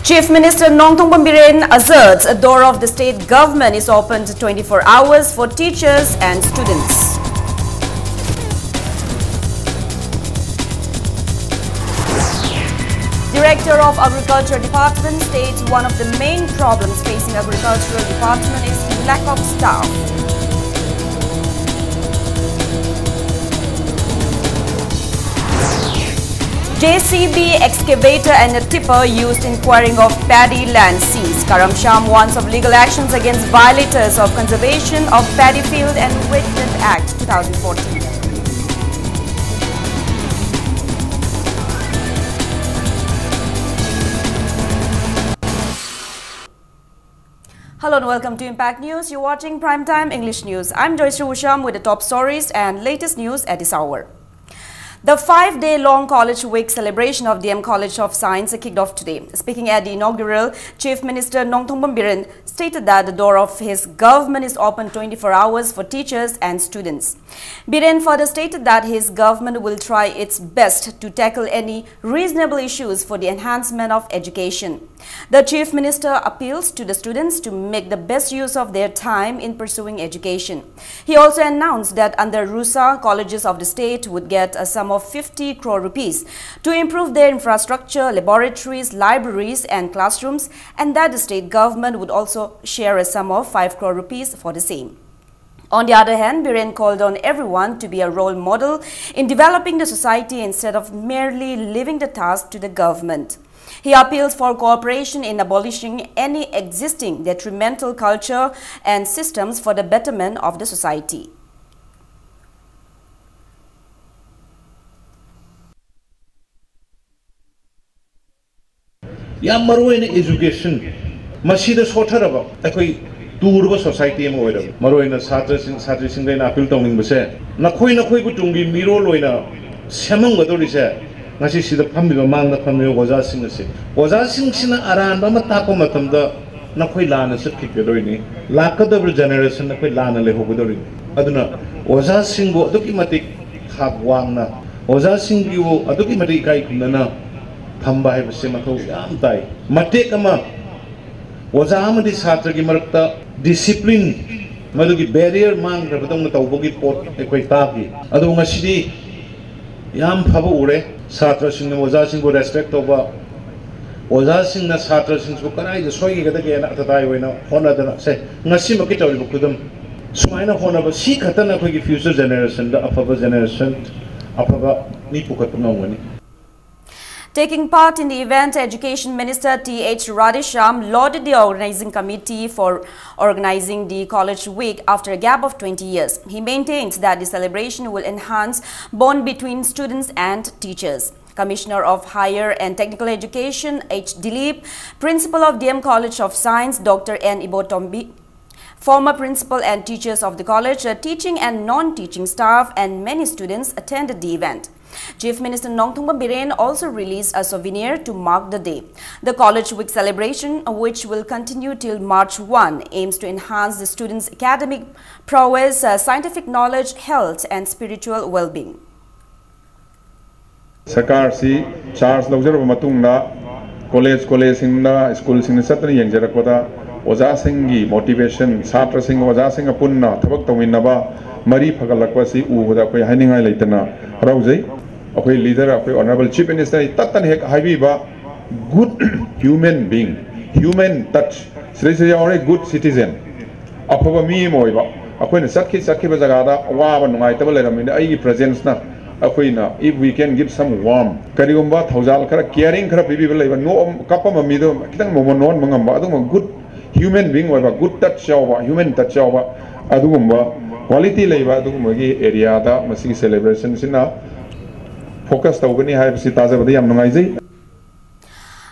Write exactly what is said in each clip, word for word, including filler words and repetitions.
Chief Minister Nongthombam Biren asserts a door of the state government is open twenty-four hours for teachers and students. Director of Agriculture Department states one of the main problems facing Agricultural Department is lack of staff. J C B excavator and a tipper used in quarrying of paddy land seized. Karam Sham warns of legal actions against violators of Conservation of Paddy Field and Wetland Act two thousand fourteen. Hello and welcome to Impact News. You're watching Primetime English News. I'm Joyce Usham with the top stories and latest news at this hour. The five-day long College Week celebration of D M College of Science kicked off today. Speaking at the inaugural, Chief Minister Nongthombam Biren stated that the door of his government is open twenty-four hours for teachers and students. Biren further stated that his government will try its best to tackle any reasonable issues for the enhancement of education. The Chief Minister appeals to the students to make the best use of their time in pursuing education. He also announced that under RUSA, colleges of the state would get a sum of fifty crore rupees to improve their infrastructure, laboratories, libraries, and classrooms, and that the state government would also share a sum of five crore rupees for the same. On the other hand, Biren called on everyone to be a role model in developing the society instead of merely leaving the task to the government. He appeals for cooperation in abolishing any existing detrimental culture and systems for the betterment of the society. ꯌꯥꯝ ꯃꯔꯨ ꯑꯣꯏꯅ education, ꯃꯁꯤꯗ ꯁꯣꯠꯊꯔꯕ ꯑꯩꯈꯣꯏ ꯇꯨꯔꯕ society ꯑꯃ ꯑꯣꯏꯔꯕ꯫ ꯃꯔꯨ ꯑꯣꯏꯅ ꯁꯥꯇ꯭ꯔꯁꯤꯡ, ꯁꯥꯇ꯭ꯔꯤꯁꯤꯡꯗ ꯑꯩꯅ appeal ꯇꯧꯅꯤꯡꯕꯁꯦ, ꯅꯈꯣꯏ ꯅꯈꯣꯏꯕꯨ ꯇꯨꯡꯒꯤ ꯃꯤꯔꯣꯜ ꯑꯣꯏꯅ ꯁꯦꯝꯃꯝꯒꯗꯧꯔꯤꯁꯦ, ꯉꯁꯤ ꯁꯤꯗ ꯐꯝꯃꯤꯕ, ꯃꯥꯡꯗ ꯐꯝꯃꯤꯕ ꯑꯣꯖꯥꯁꯤꯡ ꯑꯁꯤ, ꯑꯣꯖꯥꯁꯤꯡꯁꯤꯅ ꯑꯔꯥꯟꯕ ꯑꯃ ꯇꯥꯛꯄ ꯃꯇꯝꯗ ꯅꯈꯣꯏ ꯂꯥꯟꯅ ꯆꯠꯈꯤꯒꯗꯧꯔꯤꯅꯤ꯫ ꯂꯥꯛꯀꯗꯧꯔꯤꯕ generation ꯅꯈꯣꯏ ꯂꯥꯟꯅ ꯂꯩꯍꯧꯒꯗꯧꯔꯤꯅꯤ꯫ ꯑꯗꯨꯅ ꯑꯣꯖꯥꯁꯤꯡꯕꯨ ꯑꯗꯨꯛꯀꯤ ꯃꯇꯤꯛ ꯊꯥꯛ ꯋꯥꯡꯅ, ꯑꯣꯖꯥꯁꯤꯡꯕꯨ ꯑꯗꯨꯛꯀꯤ ꯃꯇꯤꯛ ꯏꯀꯥꯏ ꯈꯨꯝꯅꯅ ꯊꯝꯕ ꯍꯥꯏꯕꯁꯦ ꯃꯊꯧ ꯌꯥꯝ ꯇꯥꯏ꯫ ꯃꯇꯦꯛ ꯑꯃ ꯑꯣꯖꯥ ꯑꯃꯗꯤ ꯁꯥꯇ꯭ꯔꯒꯤ ꯃꯔꯛꯇ ꯗꯤꯁꯤꯄ꯭ꯂꯤꯟ, ꯃꯗꯨꯒꯤ ꯕꯦꯔꯤꯌꯔ ꯃꯥꯡꯈ꯭ꯔꯕꯗꯧꯅ ꯇꯧꯕꯒꯤ ꯄꯣꯠ ꯑꯩꯈꯣꯏ ꯇꯥꯈꯤ꯫ ꯑꯗꯨꯕꯨ ꯉꯁꯤꯗꯤ ꯌꯥꯝ ꯐꯕ ꯎꯔꯦ꯫ ꯁꯥꯇ꯭ꯔꯁꯤꯡꯅ ꯑꯣꯖꯥꯁꯤꯡꯕꯨ ꯔꯦꯁꯄꯦꯛ ꯇꯧꯕ, ꯑꯣꯖꯥꯁꯤꯡꯅ ꯁꯥꯇ꯭ꯔꯁꯤꯡꯁꯤꯕꯨ ꯀꯗꯥꯏꯗ ꯁꯣꯏꯈꯤꯒꯗꯒꯦꯅ ꯑꯇꯇꯥꯏ ꯑꯣꯏꯅ ꯍꯣꯠꯅꯗꯅ, ꯁꯦ, ꯉꯁꯤꯃꯛꯀꯤ ꯇꯧꯔꯤꯕ ꯈꯨꯗꯝ, ꯁꯨꯃꯥꯏꯅ ꯍꯣꯠꯅꯕ ꯁꯤ ꯈꯛꯇꯅ ꯑꯩꯈꯣꯏꯒꯤ ꯐ꯭ꯌꯨꯆꯔ ꯖꯦꯅꯦꯔꯦꯁꯟꯗ ꯑꯐꯕ ꯖꯦꯅꯦꯔꯦꯁꯟ, ꯑꯐꯕ ꯃꯤ ꯄꯨꯈꯠꯄ ꯉꯝꯒꯅꯤ꯫ Taking part in the event, Education Minister Th Radheshyam lauded the organizing committee for organizing the College Week after a gap of twenty years. He maintained that the celebration will enhance bond between students and teachers. Commissioner of Higher and Technical Education H Dilip, Principal of D M College of Science Doctor N Ibotombi, former principal and teachers of the college, uh, teaching and non-teaching staff, and many students attended the event. Chief Minister Nongthombam Biren also released a souvenir to mark the day. The College Week celebration, which will continue till March one, aims to enhance the students' academic prowess, uh, scientific knowledge, health, and spiritual well-being. ꯁꯔꯀꯥꯔꯁꯤ charge ꯂꯧꯖꯔꯕ ꯃꯇꯨꯡꯗ college ꯀꯣꯂꯦꯖꯁꯤꯡꯗ ꯁ꯭ꯀꯨꯜꯁꯤꯡꯗ ꯆꯠꯇꯨꯅ ꯌꯦꯡꯖꯔꯛꯄꯗ ꯑꯣꯖꯥꯁꯤꯡꯒꯤ motivation, ꯁꯥꯇ꯭ꯔꯁꯤꯡ ꯑꯣꯖꯥꯁꯤꯡꯒ ꯄꯨꯟꯅ ꯊꯕꯛ ꯇꯧꯃꯤꯟꯅꯕ, ꯃꯔꯤ ꯐꯒꯠꯂꯛꯄ ꯑꯁꯤ ꯎꯕꯗ ꯑꯩꯈꯣꯏ ꯍꯥꯏꯅꯤꯡꯉꯥꯏ ꯂꯩꯇꯅ ꯍꯔꯥꯎꯖꯩ꯫ ꯑꯩꯈꯣꯏ ꯂꯤꯗꯔ, ꯑꯩꯈꯣꯏ ꯑꯣꯅꯔꯦꯕꯜ ꯆꯤꯐ ꯃꯤꯅꯤꯁꯇꯔ ꯇꯠꯇꯅ ꯍꯦꯛ ꯍꯥꯏꯕꯤꯕ, good human being, human touch, ꯁꯤꯗꯩꯁꯤꯗ ꯌꯥꯎꯔꯦ good citizen, ꯑꯐꯕ ꯃꯤ ꯑꯃ ꯑꯣꯏꯕ꯫ ꯑꯩꯈꯣꯏꯅ ꯆꯠꯈꯤ ꯆꯠꯈꯤꯕ ꯖꯒꯥꯗ ꯑꯋꯥꯕ ꯅꯨꯡꯉꯥꯏꯇꯕ ꯂꯩꯔꯝꯃꯤꯅ ꯑꯩꯒꯤ ꯄ꯭ꯔꯖꯦꯟꯁꯅ ꯑꯩꯈꯣꯏꯅ, if we can give some warm, ꯀꯔꯤꯒꯨꯝꯕ ꯊꯧꯖꯥꯜ ꯈꯔ, ꯀꯤꯌꯔꯤꯡ ꯈꯔ ꯄꯤꯕꯤꯕ ꯂꯩꯕ, ꯅꯣꯛ ꯀꯞꯄꯝꯕ ꯃꯤꯗꯣ ꯈꯤꯇꯪ ꯃꯣꯃꯣꯟ ꯅꯣꯛꯍꯟꯕ ꯉꯝꯕ, ꯑꯗꯨꯒꯨꯝꯕ good human being ꯑꯣꯏꯕ, good touch ꯌꯥꯎꯕ, human touch ꯌꯥꯎꯕ, ꯑꯗꯨꯒꯨꯝꯕ ꯀ꯭ꯋꯥꯂꯤꯇꯤ ꯂꯩꯕ ꯑꯗꯨꯒꯨꯝꯕꯒꯤ ꯑꯦꯔꯤꯌꯥꯗ ꯃꯁꯤꯒꯤ ꯁꯦꯂꯦꯕ꯭ꯔꯦꯁꯟꯁꯤꯅ ꯐꯣꯀꯁ ꯇꯧꯒꯅꯤ ꯍꯥꯏꯕꯁꯤ ꯇꯥꯖꯕꯗ ꯌꯥꯝ ꯅꯨꯡꯉꯥꯏꯖꯩ꯫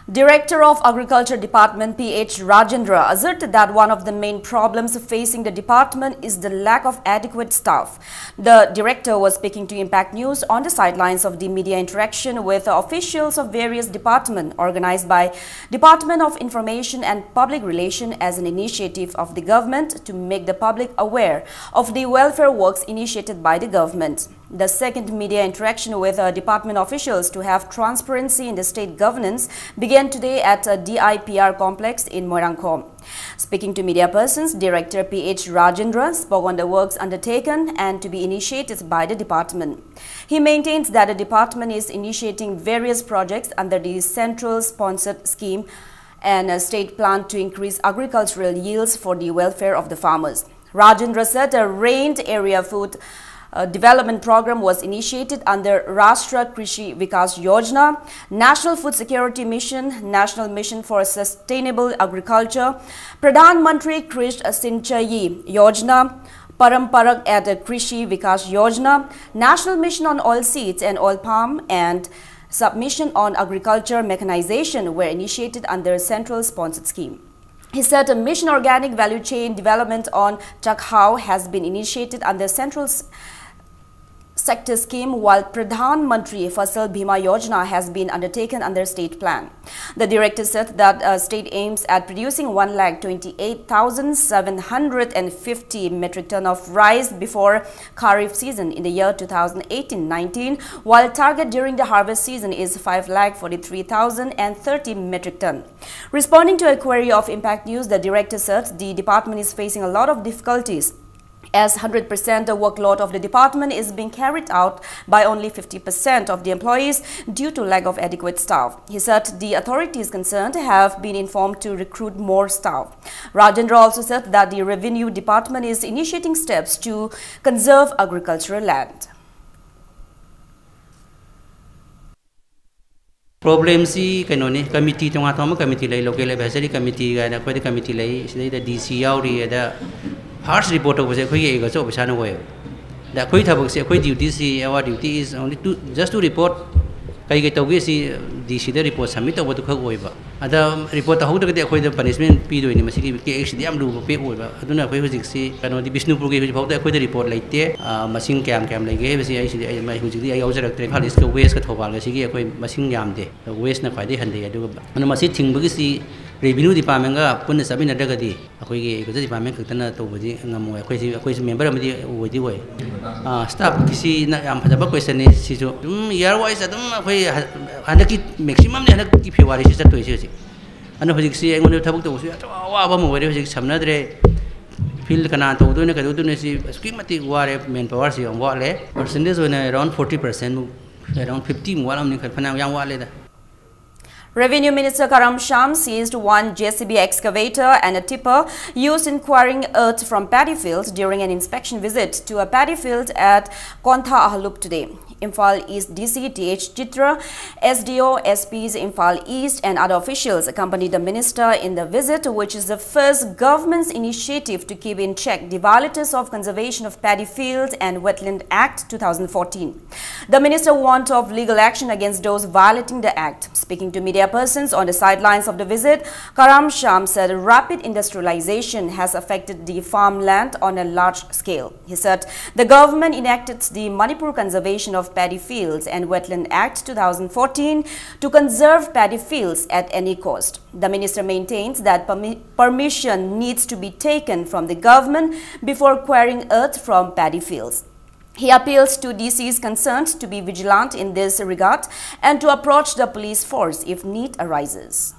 Director of Agriculture Department P H Rajendra asserted that one of the main problems facing the department is the lack of adequate staff. The director was speaking to Impact News on the sidelines of the media interaction with officials of various departments organized by Department of Information and Public Relation as an initiative of the government to make the public aware of the welfare works initiated by the government. The second media interaction with uh, department officials to have transparency in the state governance began today at a D I P R complex in Moirangkhom. Speaking to media persons, Director P H Rajendra spoke on the works undertaken and to be initiated by the department. He maintains that the department is initiating various projects under the central sponsored scheme and a state plan to increase agricultural yields for the welfare of the farmers. Rajendra said a range area food uh, development program was initiated under Rashtra Krishi Vikas Yojana, National Food Security Mission, National Mission for Sustainable Agriculture, Pradhan Mantri Krishi Sinchayi Yojana, Paramparak at Krishi Vikas Yojana, National Mission on Oil Seeds and Oil Palm, and Submission on Agriculture Mechanization were initiated under central sponsored scheme. He said a Mission Organic Value Chain Development on Chakhao has been initiated under central s- sector scheme, while Pradhan Mantri Fasal Bima Yojana has been undertaken under state plan. The director said that uh, state aims at producing one lakh twenty-eight thousand seven hundred and fifty metric ton of rice before Kharif season in the year two thousand eighteen nineteen, while target during the harvest season is five lakh forty-three thousand and thirty metric ton. Responding to a query of Impact News, the director said the department is facing a lot of difficulties as one hundred percent the workload of the department is being carried out by only fifty percent of the employees due to lack of adequate staff. He said the authorities concerned have been informed to recruit more staff. Rajendra also said that the revenue department is initiating steps to conserve agricultural land. ꯄ꯭ꯔꯣꯕ꯭ꯂꯦꯝꯁꯤ ꯀꯩꯅꯣꯅꯤ, committee ꯇꯣꯉꯥꯟ ꯇꯣꯉꯥꯟꯕ committee ꯂꯩ, local advisory committee ꯀꯥꯏꯅ ꯑꯩꯈꯣꯏꯗ committee ꯂꯩ, ꯁꯤꯗꯩꯗ ꯗꯤ ꯁꯤ ꯌꯥꯎꯔꯤ꯫ ꯑꯗ ꯐꯥꯔꯁ ꯔꯤꯄꯣꯔꯠ ꯇꯧꯕꯁꯦ ꯑꯩꯈꯣꯏꯒꯤ ꯑꯦꯒ꯭ꯔꯤꯀꯜꯆꯔ ꯑꯣꯐꯤꯁꯥꯔꯅ ꯑꯣꯏꯌꯦꯕ꯫ ꯑꯗ ꯑꯩꯈꯣꯏ ꯊꯕꯛꯁꯦ, ꯑꯩꯈꯣꯏ ꯗ꯭ꯌꯨꯇꯤꯁꯤ, our duty is only to, just to report, ꯀꯩ ꯀꯩ ꯇꯧꯒꯦ ꯁꯤ ꯗꯤ ꯁꯤꯗ ꯔꯤꯄꯣꯔꯠ ꯁꯕꯃꯤꯠ ꯇꯧꯕꯗꯨ ꯈꯛ ꯑꯣꯏꯕ꯫ ꯑꯗ ꯔꯤꯄꯣꯔꯠ ꯇꯧꯍꯧꯗ꯭ꯔꯒꯗꯤ ꯑꯩꯈꯣꯏꯗ ꯄꯅꯤꯁꯃꯦꯟ ꯄꯤꯗꯣꯏꯅꯤ꯫ ꯃꯁꯤꯒꯤ ꯀꯦꯁꯁꯤꯗꯤ ꯌꯥꯝ ꯂꯨꯕ ꯄꯦꯛ ꯑꯣꯏꯕ꯫ ꯑꯗꯨꯅ ꯑꯩꯈꯣꯏ ꯍꯧꯖꯤꯛꯁꯤ ꯀꯩꯅꯣꯗꯤ ꯕꯤꯁꯅꯨꯄꯨꯔꯒꯤ ꯍꯧꯖꯤꯛ ꯐꯥꯎꯗ ꯑꯩꯈꯣꯏꯗ ꯔꯤꯄꯣꯔꯠ ꯂꯩꯇꯦ꯫ ꯑꯥ, ꯃꯁꯤꯡ ꯀꯌꯥꯝ ꯀꯌꯥꯝ ꯂꯩꯒꯦ ꯍꯥꯏꯕꯁꯤ ꯑꯩ ꯁꯤꯗꯤ, ꯑꯩ ꯍꯧꯖꯤꯛꯇꯤ ꯑꯩ ꯌꯥꯎꯖꯔꯛꯇ꯭ꯔꯦ꯫ ꯏꯝꯐꯥꯜ ꯏꯁꯀ ꯋꯦꯁꯀ ꯊꯧꯕꯥꯜꯒ ꯁꯤꯒꯤ ꯑꯩꯈꯣꯏ ꯃꯁꯤꯡ ꯌꯥꯝꯗꯦ꯫ ꯋꯦꯁꯅ ꯈ꯭ꯋꯥꯏꯗꯒꯤ ꯍꯟꯊꯩ꯫ ꯑꯗꯨꯒ ꯑꯗꯨꯅ ꯃꯁꯤ ꯊꯤꯡꯕꯒꯤꯁꯤ ꯔꯦꯚꯤꯅ꯭ꯌꯨ ꯗꯤꯄꯥꯔꯠꯃꯦꯟꯒ ꯄꯨꯟꯅ ꯆꯠꯃꯤꯟꯅꯗ꯭ꯔꯒꯗꯤ ꯑꯩꯈꯣꯏꯒꯤ ꯑꯦꯒ꯭ꯔꯤꯀꯜꯆꯔ ꯗꯤꯄꯥꯔꯠꯃꯦꯟ ꯈꯛꯇꯅ ꯇꯧꯕꯗꯤ ꯉꯝꯃꯣꯏ꯫ ꯑꯩꯈꯣꯏꯁꯤ, ꯑꯩꯈꯣꯏꯁꯨ ꯃꯦꯝꯕꯔ ꯑꯃꯗꯤ ꯑꯣꯏꯗꯤ ꯑꯣꯏ꯫ ꯁ꯭ꯇꯥꯐꯀꯤꯁꯤꯅ ꯌꯥꯝ ꯐꯖꯕ ꯀꯣꯏꯁꯟꯅꯤ ꯁꯤꯁꯨ꯫ ꯑꯗꯨꯝ ꯏꯌꯥꯔ ꯋꯥꯏꯁ ꯑꯗꯨꯝ ꯑꯩꯈꯣꯏ ꯍ-, ꯍꯟꯗꯛꯀꯤ ꯃꯦꯛꯁꯤꯃꯝꯅꯤ ꯍꯟꯗꯛꯀꯤ ꯐꯦꯕ꯭ꯔꯨꯋꯥꯔꯤꯁꯤ ꯆꯠꯇꯣꯏꯁꯦ ꯍꯧꯖꯤꯛ꯫ ꯑꯗꯨꯅ ꯍꯧꯖꯤꯛꯁꯤ ꯑꯩꯉꯣꯟꯗ ꯊꯕꯛ ꯇꯧꯕꯁꯨ ꯌꯥꯝ ꯑꯋꯥꯕ ꯑꯃ ꯑꯣꯏꯔꯦ꯫ ꯍꯧꯖꯤꯛ ꯁꯝꯅꯗ꯭ꯔꯦ꯫ ꯐꯤꯜꯗ ꯀꯅꯥ ꯇꯧꯗꯣꯏꯅꯣ ꯀꯩꯗꯧꯗꯣꯏꯅꯣ ꯁꯤ ꯑꯁꯨꯛꯀꯤ ꯃꯇꯤꯛ ꯋꯥꯔꯦ꯫ ꯃꯦꯟ ꯄꯥꯋꯔꯁꯤ ꯌꯥꯝ ꯋꯥꯠꯂꯦ꯫ ꯄꯥꯔꯁꯦꯟꯇꯦꯖ ꯑꯣꯏꯅ ꯑꯦꯔꯥꯎꯟ ꯐꯣꯔꯇꯤ ꯄꯥꯔꯁꯦꯟꯃꯨꯛ, ꯑꯦꯔꯥꯎꯟ ꯐꯤꯐꯇꯤꯃꯨꯛ ꯋꯥꯠꯂꯝꯅꯤ ꯈꯔ, ꯐꯅꯌꯥꯝ ꯌꯥꯝ ꯋꯥꯠꯂꯦꯗ꯫ Revenue Minister Karam Sham seized one J C B excavator and a tipper used in quarrying earth from paddy fields during an inspection visit to a paddy field at Kontha Ahalup today. Imphal East D C T H Chitra, S D O, S Ps Imphal East and other officials accompanied the minister in the visit, which is the first government's initiative to keep in check the violators of Conservation of Paddy Field and Wetland Act two thousand fourteen. The minister warned of legal action against those violating the act. Speaking to media persons on the sidelines of the visit, Karam Sham said rapid industrialization has affected the farmland on a large scale. He said the government enacted the Manipur Conservation of Paddy Fields and Wetland Act two thousand fourteen to conserve paddy fields at any cost. The minister maintains that permi-, permission needs to be taken from the government before quarrying earth from paddy fields. He appeals to D Cs concerned to be vigilant in this regard and to approach the police force if need arises.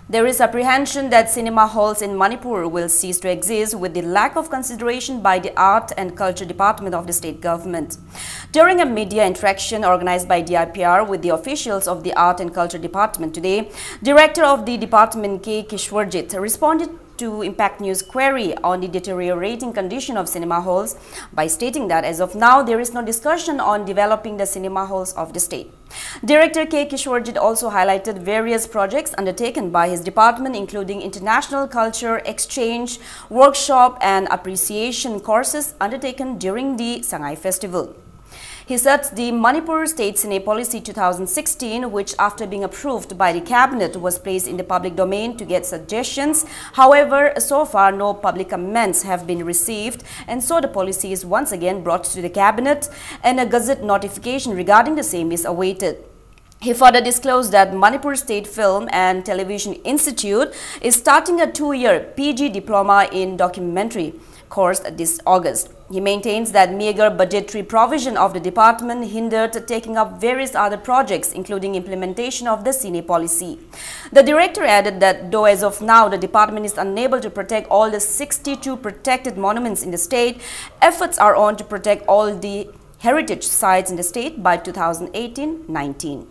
There is apprehension that cinema halls in Manipur will cease to exist with the lack of consideration by the Art and Culture Department of the state government. During a media interaction organized by D I P R with the officials of the Art and Culture Department today, Director of the department K Kishwarjit responded to Impact News query on the deteriorating condition of cinema halls by stating that as of now there is no discussion on developing the cinema halls of the state. Director K Kishwarjit also highlighted various projects undertaken by his department, including international culture exchange, workshop, and appreciation courses undertaken during the Sangai Festival. He said the Manipur State Cine Policy two thousand sixteen, which after being approved by the cabinet was placed in the public domain to get suggestions. However, so far no public comments have been received, and so the policy is once again brought to the cabinet and a gazette notification regarding the same is awaited. He further disclosed that Manipur State Film and Television Institute is starting a two-year P G diploma in documentary course this August. He maintains that meager budgetary provision of the department hindered taking up various other projects, including implementation of the Cine policy. The director added that though as of now the department is unable to protect all the sixty-two protected monuments in the state, efforts are on to protect all the heritage sites in the state by two thousand eighteen nineteen.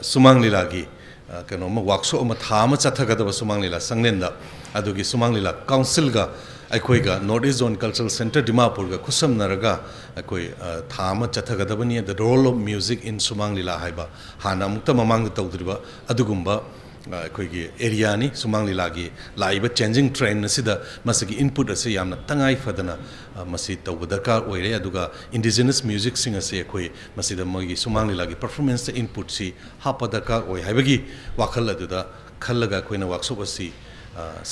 ꯁꯨꯃꯥꯡ ꯂꯤꯂꯥꯒꯤ ꯀꯩꯅꯣꯝꯃ, workshop ꯑꯃ, ꯊꯥ ꯑꯃ ꯆꯠꯊꯒꯗꯕ ꯁꯨꯃꯥꯡ ꯂꯤꯂꯥ ꯁꯪꯂꯦꯟꯗ, ꯑꯗꯨꯒꯤ ꯁꯨꯃꯥꯡ ꯂꯤꯂꯥ ꯀꯥꯎꯟꯁꯤꯜꯒ ꯑꯩꯈꯣꯏꯒ North East Zone Cultural Centre ꯗꯤꯃꯥꯄꯨꯔꯒ ꯈꯨꯠꯁꯝꯅꯔꯒ ꯑꯩꯈꯣꯏ ꯊꯥ ꯑꯃ ꯆꯠꯊꯒꯗꯕꯅꯤ꯫ The Role of Music in ꯁꯨꯃꯥꯡ ꯂꯤꯂꯥ ꯍꯥꯏꯕ, ꯍꯥꯟꯅ ꯑꯃꯨꯛꯇ ꯃꯃꯥꯡꯗ ꯇꯧꯗ꯭ꯔꯤꯕ ꯑꯗꯨꯒꯨꯝꯕ ꯑꯩꯈꯣꯏꯒꯤ ꯑꯦꯔꯤꯌꯥꯅꯤ꯫ ꯁꯨꯃꯥꯡ ꯂꯤꯂꯥꯒꯤ ꯂꯥꯛꯏꯕ changing trend ꯑꯁꯤꯗ ꯃꯁꯤꯒꯤ input ꯑꯁꯤ ꯌꯥꯝꯅ ꯇꯉꯥꯏ ꯐꯗꯅ ꯃꯁꯤ ꯇꯧꯕ ꯗꯔꯀꯥꯔ ꯑꯣꯏꯔꯦ꯫ ꯑꯗꯨꯒ indigenous musicꯁꯤꯡ ꯑꯁꯤ ꯑꯩꯈꯣꯏ ꯃꯁꯤꯗ ꯃꯣꯏꯒꯤ ꯁꯨꯃꯥꯡ ꯂꯤꯂꯥꯒꯤ performanceꯇ inputꯁꯤ ꯍꯥꯞꯄ ꯗꯔꯀꯥꯔ ꯑꯣꯏ ꯍꯥꯏꯕꯒꯤ ꯋꯥꯈꯜ ꯑꯗꯨꯗ ꯈꯜꯂꯒ ꯑꯩꯈꯣꯏꯅ ꯋꯥꯛꯁꯣꯞ ꯑꯁꯤ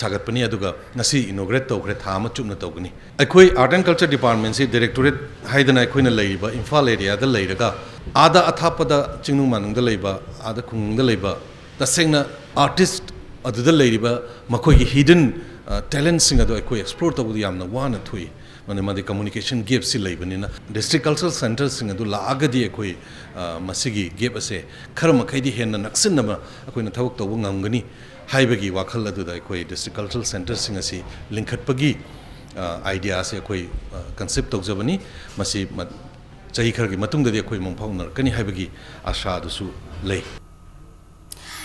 ꯁꯥꯒꯠꯄꯅꯤ꯫ ꯑꯗꯨꯒ ꯉꯁꯤ inaugurate ꯇꯧꯈ꯭ꯔꯦ, ꯊꯥ ꯑꯃ ꯆꯨꯞꯅ ꯇꯧꯒꯅꯤ꯫ ꯑꯩꯈꯣꯏ Art and Culture Departmentꯁꯤ directorate ꯍꯥꯏꯗꯅ ꯑꯩꯈꯣꯏꯅ ꯂꯩꯔꯤꯕ ꯏꯝꯐꯥꯜ ꯑꯦꯔꯤꯌꯥꯗ ꯂꯩꯔꯒ ꯑꯥꯗ ꯑꯊꯥꯞꯄꯗ ꯆꯤꯡꯅꯨꯡ ꯃꯥꯅꯨꯡꯗ ꯂꯩꯕ, ꯑꯥꯗ ꯈꯨꯡꯒꯪꯗ ꯂꯩꯕ ꯇꯁꯦꯡꯅ artist ꯑꯗꯨꯗ ꯂꯩꯔꯤꯕ ꯃꯈꯣꯏꯒꯤ hidden talentꯁꯤꯡ ꯑꯗꯨ ꯑꯩꯈꯣꯏ explore ꯇꯧꯕꯗ ꯌꯥꯝꯅ ꯋꯥꯅ ꯊꯣꯛꯏ꯫ ꯃꯔꯝꯗꯤ communication gapꯁꯤ ꯂꯩꯕꯅꯤꯅ district cultural centreꯁꯤꯡ ꯑꯗꯨ ꯂꯥꯛꯑꯒꯗꯤ ꯑꯩꯈꯣꯏ ꯃꯁꯤꯒꯤ gap ꯑꯁꯦ ꯈꯔ ꯃꯈꯩꯗꯤ ꯍꯦꯟꯅ ꯅꯛꯁꯤꯟꯅꯕ ꯑꯩꯈꯣꯏꯅ ꯊꯕꯛ ꯇꯧꯕ ꯉꯝꯒꯅꯤ ꯍꯥꯏꯕꯒꯤ ꯋꯥꯈꯜ ꯑꯗꯨꯗ ꯑꯩꯈꯣꯏ district cultural centreꯁꯤꯡ ꯑꯁꯤ ꯂꯤꯡꯈꯠꯄꯒꯤ ideaꯁꯦ ꯑꯩꯈꯣꯏ conceive ꯇꯧꯖꯕꯅꯤ꯫ ꯃꯁꯤ ꯆꯍꯤ ꯈꯔꯒꯤ ꯃꯇꯨꯡꯗꯗꯤ ꯑꯩꯈꯣꯏ ꯃꯪ ꯐꯥꯎꯅꯔꯛꯀꯅꯤ ꯍꯥꯏꯕꯒꯤ ꯑꯥꯁꯥ ꯑꯗꯨꯁꯨ ꯂꯩ꯫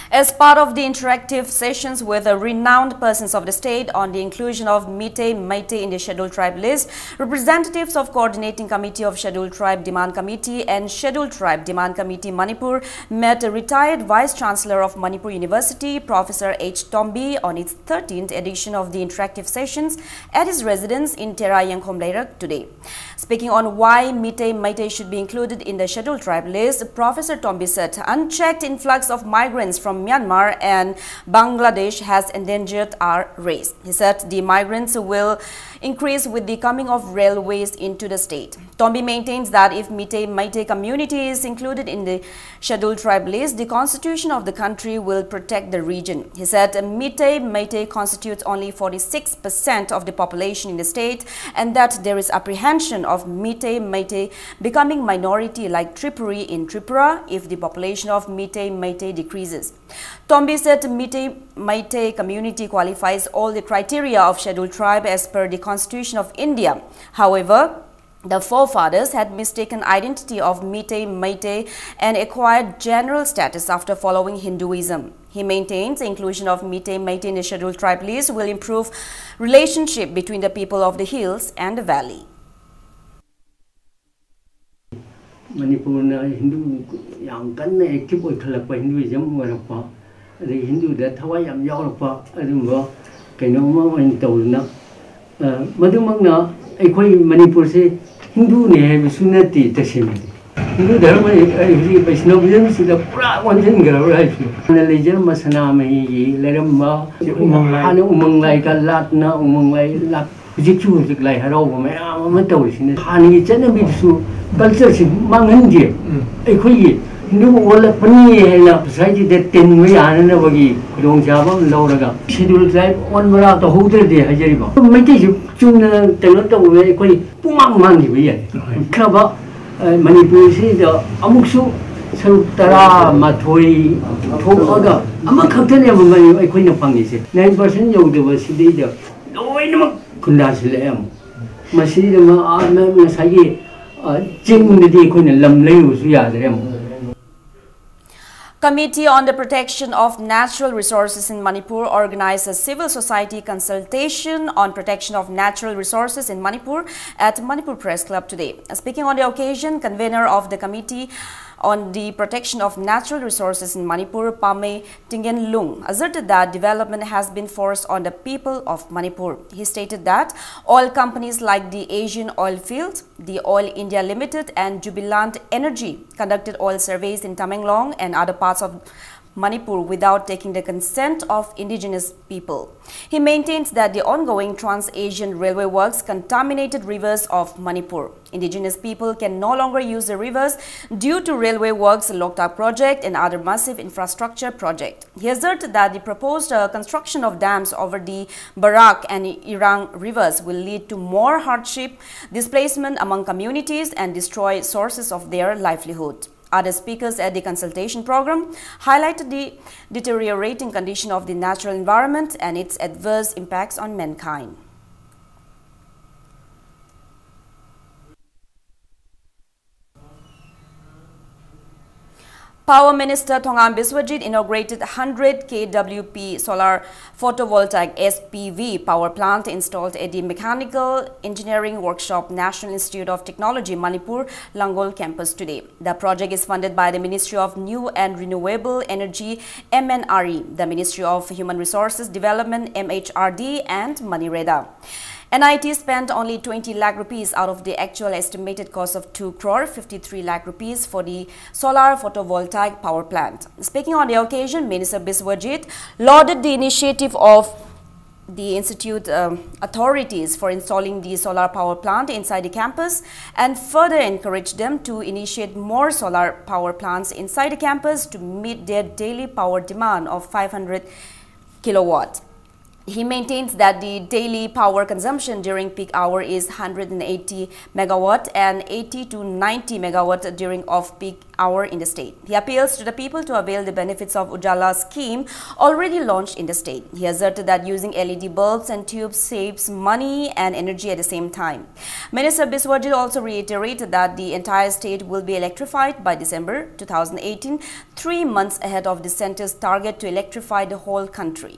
As part of the interactive sessions with the renowned persons of the state on the inclusion of Meitei Meitei in the Scheduled Tribe list, representatives of Coordinating Committee of Scheduled Tribe Demand Committee and Scheduled Tribe Demand Committee Manipur met retired Vice Chancellor of Manipur University, Professor H. Tombi, on its thirteenth edition of the interactive sessions at his residence in Tera Yangkhom Leirak today. Speaking on why Meitei Meitei should be included in the Scheduled Tribe list, Professor Tombi said unchecked influx of migrants from Myanmar and Bangladesh has endangered our race. He said the migrants will increase with the coming of railways into the state. Tombi maintains that if Meitei Meitei community is included in the Scheduled Tribe list, the constitution of the country will protect the region. He said Meitei Meitei constitutes only forty-six percent of the population in the state and that there is apprehension of Meitei Meitei becoming minority like Tripuri in Tripura if the population of Meitei Meitei decreases. Tombi said Meitei Meitei community qualifies all the criteria of Scheduled Tribe as per the Constitution of India. However, the forefathers had mistaken identity of Meitei Meitei and acquired general status after following Hinduism. He maintains inclusion of Meitei Meitei in the Scheduled Tribe list will improve relationship between the people of the hills and the valley. ꯃꯅꯤꯄꯨꯔꯅ ꯍꯤꯟꯗꯨ ꯌꯥꯝ ꯀꯟꯅ active ꯑꯣꯏꯈꯠꯂꯛꯄ, Hinduism ꯑꯣꯏꯔꯛꯄ, ꯑꯗꯒꯤ ꯍꯤꯟꯗꯨꯗ ꯊꯋꯥꯏ ꯌꯥꯝ ꯌꯥꯎꯔꯛꯄ ꯑꯗꯨꯝꯕ ꯀꯩꯅꯣꯝꯃ ꯑꯣꯏꯅ ꯇꯧꯗꯅ, ꯑ, ꯃꯗꯨꯃꯛꯅ ꯑꯩꯈꯣꯏ ꯃꯅꯤꯄꯨꯔꯁꯦ ꯍꯤꯟꯗꯨꯅꯦ ꯍꯥꯏꯕꯁꯨ ꯅꯠꯇꯦ꯫ ꯇꯁꯦꯡꯅꯗꯤ ꯍꯤꯟꯗꯨ ꯙꯔꯃ ꯑꯩ ꯍꯧꯖꯤꯛ ꯕꯩꯁꯅꯕꯤꯖꯝꯁꯤꯗ ꯄꯨꯔꯥ ꯑꯣꯟꯁꯤꯟꯈ꯭ꯔꯕ꯭ꯔꯥ ꯍꯥꯏꯁꯤꯅ꯫ ꯍꯥꯟꯅ ꯂꯩꯖꯔꯝꯕ ꯁꯅꯥꯃꯍꯤꯒꯤ ꯂꯩꯔꯝꯕ, ꯎꯃꯪ ꯂꯥꯏ꯫ ꯍꯥꯟꯅ ꯎꯃꯪ ꯂꯥꯏꯒ ꯂꯥꯠꯅ ꯎꯃꯪ ꯂꯥꯏ ꯂꯥꯠ-, ꯍꯧꯖꯤꯛꯁꯨ ꯍꯧꯖꯤꯛ ꯂꯥꯏ ꯍꯔꯥꯎꯕ ꯃꯌꯥꯝ ꯑꯃ ꯇꯧꯔꯤꯁꯤꯅ ꯍꯥꯟꯅꯒꯤ ꯆꯠꯅꯕꯤꯗꯨꯁꯨ, ꯀꯜꯆꯔꯁꯤ ꯃꯥꯡꯍꯟꯗꯦ꯫ ꯎꯝ꯫ ꯑꯩꯈꯣꯏꯒꯤ ꯍꯤꯟꯗꯨ ꯑꯣꯜꯂꯛꯄꯅꯤ ꯍꯥꯏꯅ ꯁꯣꯁꯥꯏꯇꯤꯗ ꯇꯤꯟꯕ ꯌꯥꯅꯅꯕꯒꯤ ꯈꯨꯗꯣꯡꯆꯥꯕ ꯑꯃ ꯂꯧꯔꯒ ꯁꯦꯗꯨꯜ ꯇ꯭ꯔꯥꯏꯕ ꯑꯣꯟꯕꯔꯥ ꯇꯧꯍꯧꯗ꯭ꯔꯗꯤ ꯍꯥꯏꯖꯔꯤꯕ꯫ ꯃꯩꯇꯩꯁꯤ ꯆꯨꯝꯅ ꯀꯩꯅꯣ ꯇꯧꯕꯗ ꯑꯩꯈꯣꯏ ꯄꯨꯡꯃꯥꯡ ꯃꯥꯡꯈꯤꯕ ꯌꯥꯏ꯫ ꯍꯣꯏ꯫ ꯈ꯭ꯔꯕ, ꯑ, ꯃꯅꯤꯄꯨꯔꯁꯤꯗ ꯑꯃꯨꯛꯁꯨ ꯁꯔꯨꯛ ꯇꯔꯥꯃꯥꯊꯣꯏ ꯊꯣꯛꯑꯒ ꯑꯃꯈꯛꯇꯅꯦꯕ ꯃꯅꯤ-, ꯑꯩꯈꯣꯏꯅ ꯐꯪꯉꯤꯁꯦ꯫ ꯅꯥꯏꯟ ꯄꯥꯔꯁꯦꯟ ꯌꯧꯗꯕ ꯁꯤꯗꯩꯗ ꯂꯣꯏꯅꯃꯛ ꯈꯨꯟꯗꯥꯁꯤꯜꯂꯛꯑꯦ ꯑꯃꯨꯛ꯫ ꯃꯁꯤꯗ ꯃ-, ꯑ, ꯃ-, ꯉꯁꯥꯏꯒꯤ, ꯑ, ꯆꯤꯡꯗꯗꯤ ꯑꯩꯈꯣꯏꯅ ꯂꯝ ꯂꯩꯔꯨꯕꯁꯨ ꯌꯥꯗ꯭ꯔꯦ ꯑꯃꯨꯛ꯫ Committee on the Protection of Natural Resources in Manipur organized a civil society consultation on protection of natural resources in Manipur at Manipur Press Club today. Speaking on the occasion, convener of the Committee on the Protection of Natural Resources in Manipur, Pamei Tinggenlung, asserted that development has been forced on the people of Manipur. He stated that oil companies like the Asian Oil Field, the Oil India Limited, and Jubilant Energy conducted oil surveys in Tamenglong and other parts of Manipur without taking the consent of indigenous people. He maintains that the ongoing Trans-Asian Railway works contaminated rivers of Manipur. Indigenous people can no longer use the rivers due to railway works, Loktak project, and other massive infrastructure project. He asserted that the proposed uh, construction of dams over the Barak and Irang rivers will lead to more hardship, displacement among communities, and destroy sources of their livelihood. Other speakers at the consultation program highlighted the deteriorating condition of the natural environment and its adverse impacts on mankind. Power Minister Thongam Biswajit inaugurated one hundred K W P solar photovoltaic S P V power plant installed at the Mechanical Engineering Workshop, National Institute of Technology, Manipur, Langol campus today. The project is funded by the Ministry of New and Renewable Energy, M N R E, the Ministry of Human Resources Development, M H R D, and MANIREDA. N I T spent only twenty lakh rupees out of the actual estimated cost of two crore fifty-three lakh rupees for the solar photovoltaic power plant. Speaking on the occasion, Minister Biswajit lauded the initiative of the institute um, authorities for installing the solar power plant inside the campus and further encouraged them to initiate more solar power plants inside the campus to meet their daily power demand of five hundred kilowatt. He maintains that the daily power consumption during peak hour is one hundred eighty megawatt and eighty to ninety megawatt during off-peak hour in the state. He appeals to the people to avail the benefits of Ujala scheme already launched in the state. He asserted that using L E D bulbs and tubes saves money and energy at the same time. Minister Biswajit also reiterated that the entire state will be electrified by December two thousand eighteen, three months ahead of the centre's target to electrify the whole country.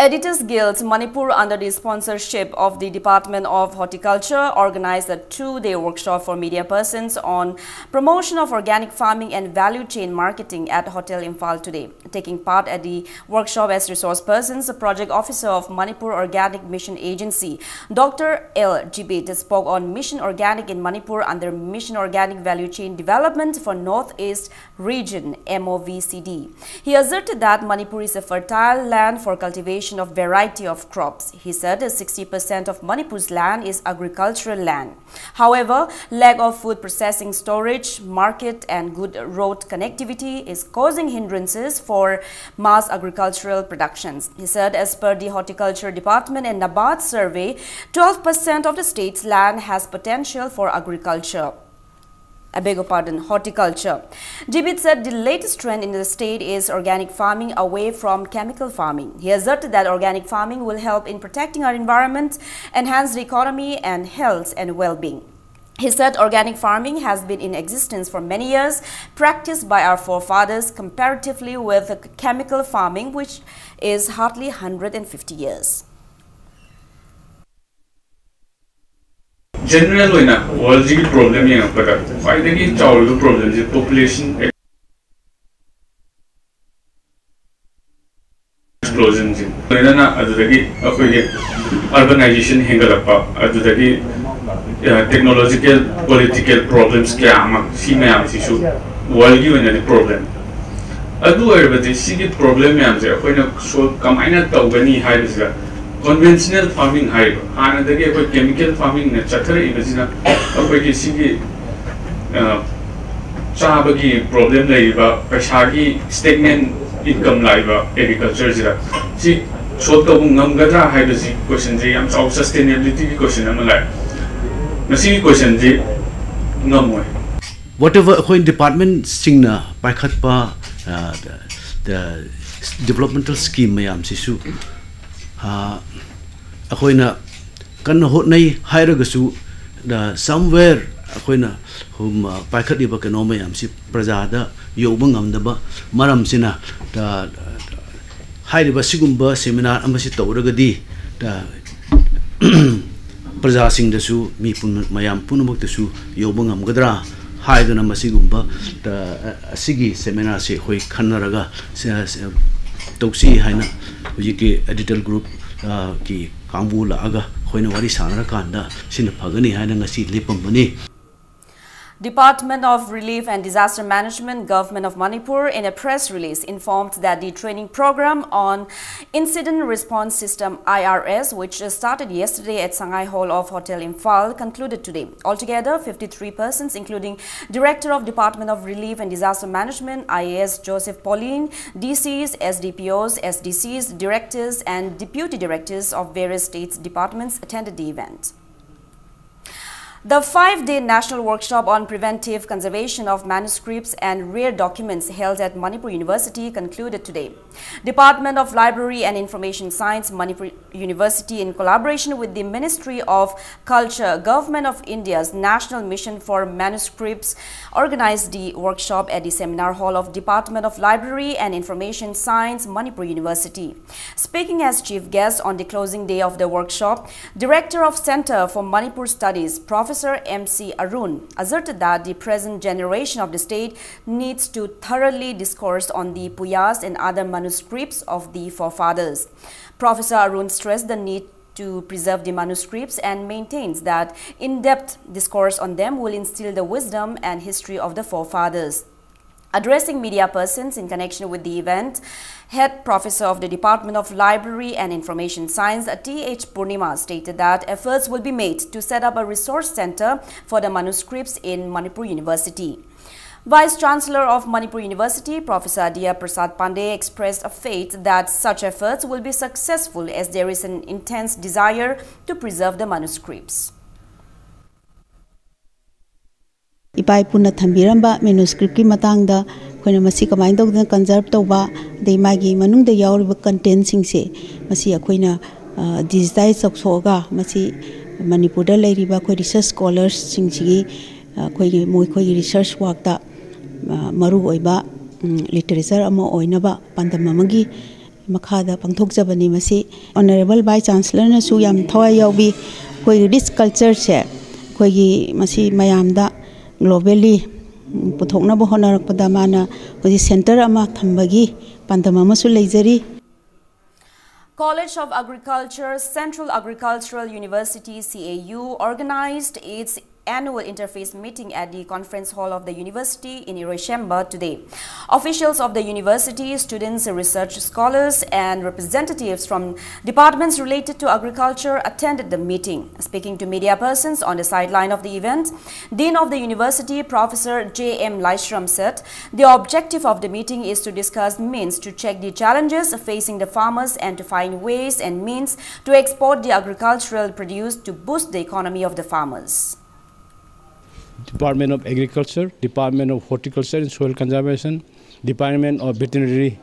Editors Guild Manipur, under the sponsorship of the Department of Horticulture, organized a two-day workshop for media persons on promotion of organic farming and value chain marketing at Hotel Imphal today. Taking part at the workshop as resource persons, the project officer of Manipur Organic Mission Agency, Doctor L Jibit, spoke on Mission Organic in Manipur under Mission Organic Value Chain Development for Northeast Region, M O V C D. He asserted that Manipur is a fertile land for cultivation of variety of crops. He said sixty percent of Manipur's land is agricultural land. However, lack of food processing storage, market, and good road connectivity is causing hindrances for mass agricultural productions. He said, as per the Horticulture Department and NABARD survey, twelve percent of the state's land has potential for agriculture. I beg your pardon, horticulture. Jibit said the latest trend in the state is organic farming away from chemical farming. He asserted that organic farming will help in protecting our environment, enhance the economy and health and well-being. He said organic farming has been in existence for many years, practiced by our forefathers comparatively with chemical farming, which is hardly one hundred fifty years. General ꯑꯣꯏꯅ ꯋꯥꯔꯜꯁꯤꯒꯤ problem ꯌꯦꯡꯉꯛꯄꯗ ꯈ꯭ꯋꯥꯏꯗꯒꯤ ꯆꯥꯎꯔꯤꯕ ꯄ꯭ꯔꯣꯕ꯭ꯂꯦꯝꯁꯤ ꯑꯦꯛꯁꯄ꯭ꯂꯣꯖꯟꯁꯤ, ꯂꯣꯏꯅꯅ ꯑꯗꯨꯗꯒꯤ ꯑꯩꯈꯣꯏꯒꯤ ꯑꯔꯕꯅꯥꯏꯖꯦꯁꯟ ꯍꯦꯟꯒꯠꯂꯛꯄ, ꯑꯗꯨꯗꯒꯤ technological political problems ꯀꯌꯥ ꯑꯃ, ꯁꯤ ꯃꯌꯥꯝꯁꯤꯁꯨ ꯋꯥꯔꯜꯒꯤ ꯑꯣꯏꯅꯗꯤ ꯄ꯭ꯔꯣꯕ꯭ꯂꯦꯝ꯫ ꯑꯗꯨ ꯑꯣꯏꯔꯕꯗꯤ ꯁꯤꯒꯤ ꯄ꯭ꯔꯣꯕ꯭ꯂꯦꯝ ꯃꯌꯥꯝꯁꯦ ꯑꯩꯈꯣꯏꯅ ꯁꯣꯜꯕ ꯀꯃꯥꯏꯅ ꯇꯧꯒꯅꯤ ꯍꯥꯏꯕꯁꯤꯗ, ꯀꯣꯟꯚꯦꯟꯁꯅꯦꯜ ꯐꯥꯔꯃꯤꯡ ꯍꯥꯏꯔꯤꯕ, ꯍꯥꯟꯅꯗꯒꯤ ꯑꯩꯈꯣꯏ ꯀꯦꯃꯤꯀꯦꯜ ꯐꯥꯔꯃꯤꯡꯅ ꯆꯠꯊꯔꯛꯏꯕꯁꯤꯅ ꯑꯩꯈꯣꯏꯒꯤ ꯁꯤꯒꯤ ꯆꯥꯕꯒꯤ ꯄ꯭ꯔꯣꯕ꯭ꯂꯦꯝ ꯂꯩꯔꯤꯕ, ꯄꯩꯁꯥꯒꯤ ꯁ꯭ꯇꯦꯒꯅꯦꯟ ꯏꯟꯀꯝ ꯂꯥꯛꯏꯕ ꯑꯦꯒ꯭ꯔꯤꯀꯜꯆꯔꯁꯤꯗ ꯁꯤ ꯁꯣꯜꯕ ꯇꯧꯕ ꯉꯝꯒꯗ꯭ꯔꯥ ꯍꯥꯏꯕꯁꯤ ꯀꯣꯏꯁꯟꯁꯦ ꯌꯥꯝ ꯆꯥꯎ, ꯁꯁꯇꯦꯅꯦꯕꯤꯂꯤꯇꯤꯒꯤ ꯀꯣꯏꯁꯟ ꯑꯃ ꯂꯥꯛꯑꯦ꯫ ꯃꯁꯤꯒꯤ ꯀꯣꯏꯁꯟꯁꯤ ꯉꯝꯃꯣꯏ꯫ Whatever ꯑꯩꯈꯣꯏ ꯗꯤꯄꯥꯔꯠꯃꯦꯟꯁꯤꯡꯅ ꯄꯥꯏꯈꯠꯄ ꯗꯤꯕ꯭ꯂꯞꯃꯦꯟꯇꯦꯜ ꯁ꯭ꯀꯤꯝ ꯃꯌꯥꯝꯁꯤꯁꯨ ꯑꯩꯈꯣꯏꯅ ꯀꯟꯅ ꯍꯣꯠꯅꯩ ꯍꯥꯏꯔꯒꯁꯨ, somewhere ꯑꯩꯈꯣꯏꯅ ꯄꯥꯏꯈꯠꯂꯤꯕ ꯀꯩꯅꯣ ꯃꯌꯥꯝꯁꯤ ꯄ꯭ꯔꯖꯥꯗ ꯌꯧꯕ ꯉꯝꯗꯕ ꯃꯔꯝꯁꯤꯅ, ꯍꯥꯏꯔꯤꯕ ꯁꯤꯒꯨꯝꯕ ꯁꯦꯃꯤꯅꯥꯔ ꯑꯃꯁꯤ ꯇꯧꯔꯒꯗꯤ ꯄ꯭ꯔꯖꯥꯁꯤꯡꯗꯁꯨ, ꯃꯤ ꯃꯌꯥꯝ ꯄꯨꯝꯅꯃꯛꯇꯁꯨ ꯌꯧꯕ ꯉꯝꯒꯗ꯭ꯔꯥ ꯍꯥꯏꯗꯨꯅ ꯃꯁꯤꯒꯨꯝꯕ ꯑꯁꯤꯒꯤ ꯁꯦꯃꯤꯅꯥꯔꯁꯤ ꯑꯩꯈꯣꯏ ꯈꯟꯅꯔꯒ ꯇꯧꯁꯤ ꯍꯥꯏꯅ ꯍꯧꯖꯤꯛꯀꯤ ꯑꯦꯗꯤꯇꯔ ꯒ꯭ꯔꯨꯞꯀꯤ ꯀꯥꯡꯕꯨ ꯂꯥꯛꯑꯒ ꯑꯩꯈꯣꯏꯅ ꯋꯥꯔꯤ ꯁꯥꯟꯅꯔꯀꯥꯟꯗ ꯁꯤꯅ ꯐꯒꯅꯤ ꯍꯥꯏꯅ ꯉꯁꯤ ꯂꯦꯞꯄꯝꯕꯅꯤ꯫ Department of Relief and Disaster Management, Government of Manipur, in a press release informed that the training program on Incident Response System, I R S, which started yesterday at Sangai Hall of Hotel Imphal, concluded today. Altogether, fifty-three persons, including Director of Department of Relief and Disaster Management, I A S Joseph Pauline, D Cs, S D P Os, S D Cs, directors, and deputy directors of various states departments attended the event. The five-day national workshop on preventive conservation of manuscripts and rare documents held at Manipur University concluded today. Department of Library and Information Science, Manipur University, in collaboration with the Ministry of Culture, Government of India's National Mission for Manuscripts, organized the workshop at the seminar hall of Department of Library and Information Science, Manipur University. Speaking as chief guest on the closing day of the workshop, Director of Center for Manipur Studies, Professor M C Arun, asserted that the present generation of the state needs to thoroughly discourse on the Puyas and other manuscripts of the forefathers. Professor Arun stressed the need to preserve the manuscripts and maintains that in-depth discourse on them will instill the wisdom and history of the forefathers. Addressing media persons in connection with the event, Head Professor of the Department of Library and Information Science, T H Purnima, stated that efforts will be made to set up a resource center for the manuscripts in Manipur University. Vice Chancellor of Manipur University, Professor Adya Prasad Pandey, expressed a faith that such efforts will be successful as there is an intense desire to preserve the manuscripts. ꯏꯄꯥ ꯏꯄꯨꯅ ꯊꯝꯕꯤꯔꯝꯕ ꯃꯦꯅꯨꯁꯀ꯭ꯔꯤꯞꯀꯤ ꯃꯇꯥꯡꯗ ꯑꯩꯈꯣꯏꯅ ꯃꯁꯤ ꯀꯃꯥꯏꯅ ꯇꯧꯗꯅ ꯀꯟꯖꯔꯞ ꯇꯧꯕ, ꯑꯗꯩ ꯃꯥꯒꯤ ꯃꯅꯨꯡꯗ ꯌꯥꯎꯔꯤꯕ ꯀꯟꯇꯦꯟꯁꯤꯡꯁꯦ ꯃꯁꯤ ꯑꯩꯈꯣꯏꯅ ꯗꯤꯖꯤꯇꯥꯏꯁ ꯇꯧꯊꯣꯛꯑꯒ ꯃꯁꯤ ꯃꯅꯤꯄꯨꯔꯗ ꯂꯩꯔꯤꯕ ꯑꯩꯈꯣꯏ ꯔꯤꯁꯔꯁ ꯁ꯭ꯀꯣꯂꯔꯁꯤꯡꯁꯤꯒꯤ ꯑꯩꯈꯣꯏꯒꯤ ꯃꯈꯣꯏꯒꯤ ꯔꯤꯁꯔꯁ ꯋꯥꯛꯇ ꯃꯔꯨ ꯑꯣꯏꯕ ꯂꯤꯇꯔꯦꯆꯔ ꯑꯃ ꯑꯣꯏꯅꯕ ꯄꯥꯟꯗꯝ ꯑꯃꯒꯤ ꯃꯈꯥꯗ ꯄꯥꯡꯊꯣꯛꯆꯕꯅꯤ꯫ ꯃꯁꯤ ꯑꯣꯅꯔꯦꯕꯜ ꯚꯥꯏꯁ ꯆꯥꯟꯁꯦꯂꯔꯅꯁꯨ ꯌꯥꯝ ꯊꯋꯥꯏ ꯌꯥꯎꯕꯤ ꯑꯩꯈꯣꯏꯒꯤ ꯔꯤꯁ ꯀꯜꯆꯔꯁꯦ ꯑꯩꯈꯣꯏꯒꯤ ꯃꯁꯤ ꯃꯌꯥꯝꯗ ꯒ꯭ꯂꯣꯕꯦꯜꯂꯤ ꯄꯨꯊꯣꯛꯅꯕ ꯍꯣꯠꯅꯔꯛꯄꯗ ꯃꯥꯅ ꯍꯧꯖꯤꯛ ꯁꯦꯟꯇꯔ ꯑꯃ ꯊꯝꯕꯒꯤ ꯄꯥꯟꯗꯝ ꯑꯃꯁꯨ ꯂꯩꯖꯔꯤ꯫ College of Agriculture, Central Agricultural University, C A U, organized its annual interfaith meeting at the conference hall of the university in Iroishemba today. Officials of the university, students, research scholars, and representatives from departments related to agriculture attended the meeting. Speaking to media persons on the sideline of the event, Dean of the university, Professor J M Laishram, said the objective of the meeting is to discuss means to check the challenges facing the farmers and to find ways and means to export the agricultural produce to boost the economy of the farmers. Department of Agriculture, Department of Horticulture and Soil Conservation, Department of Veterinary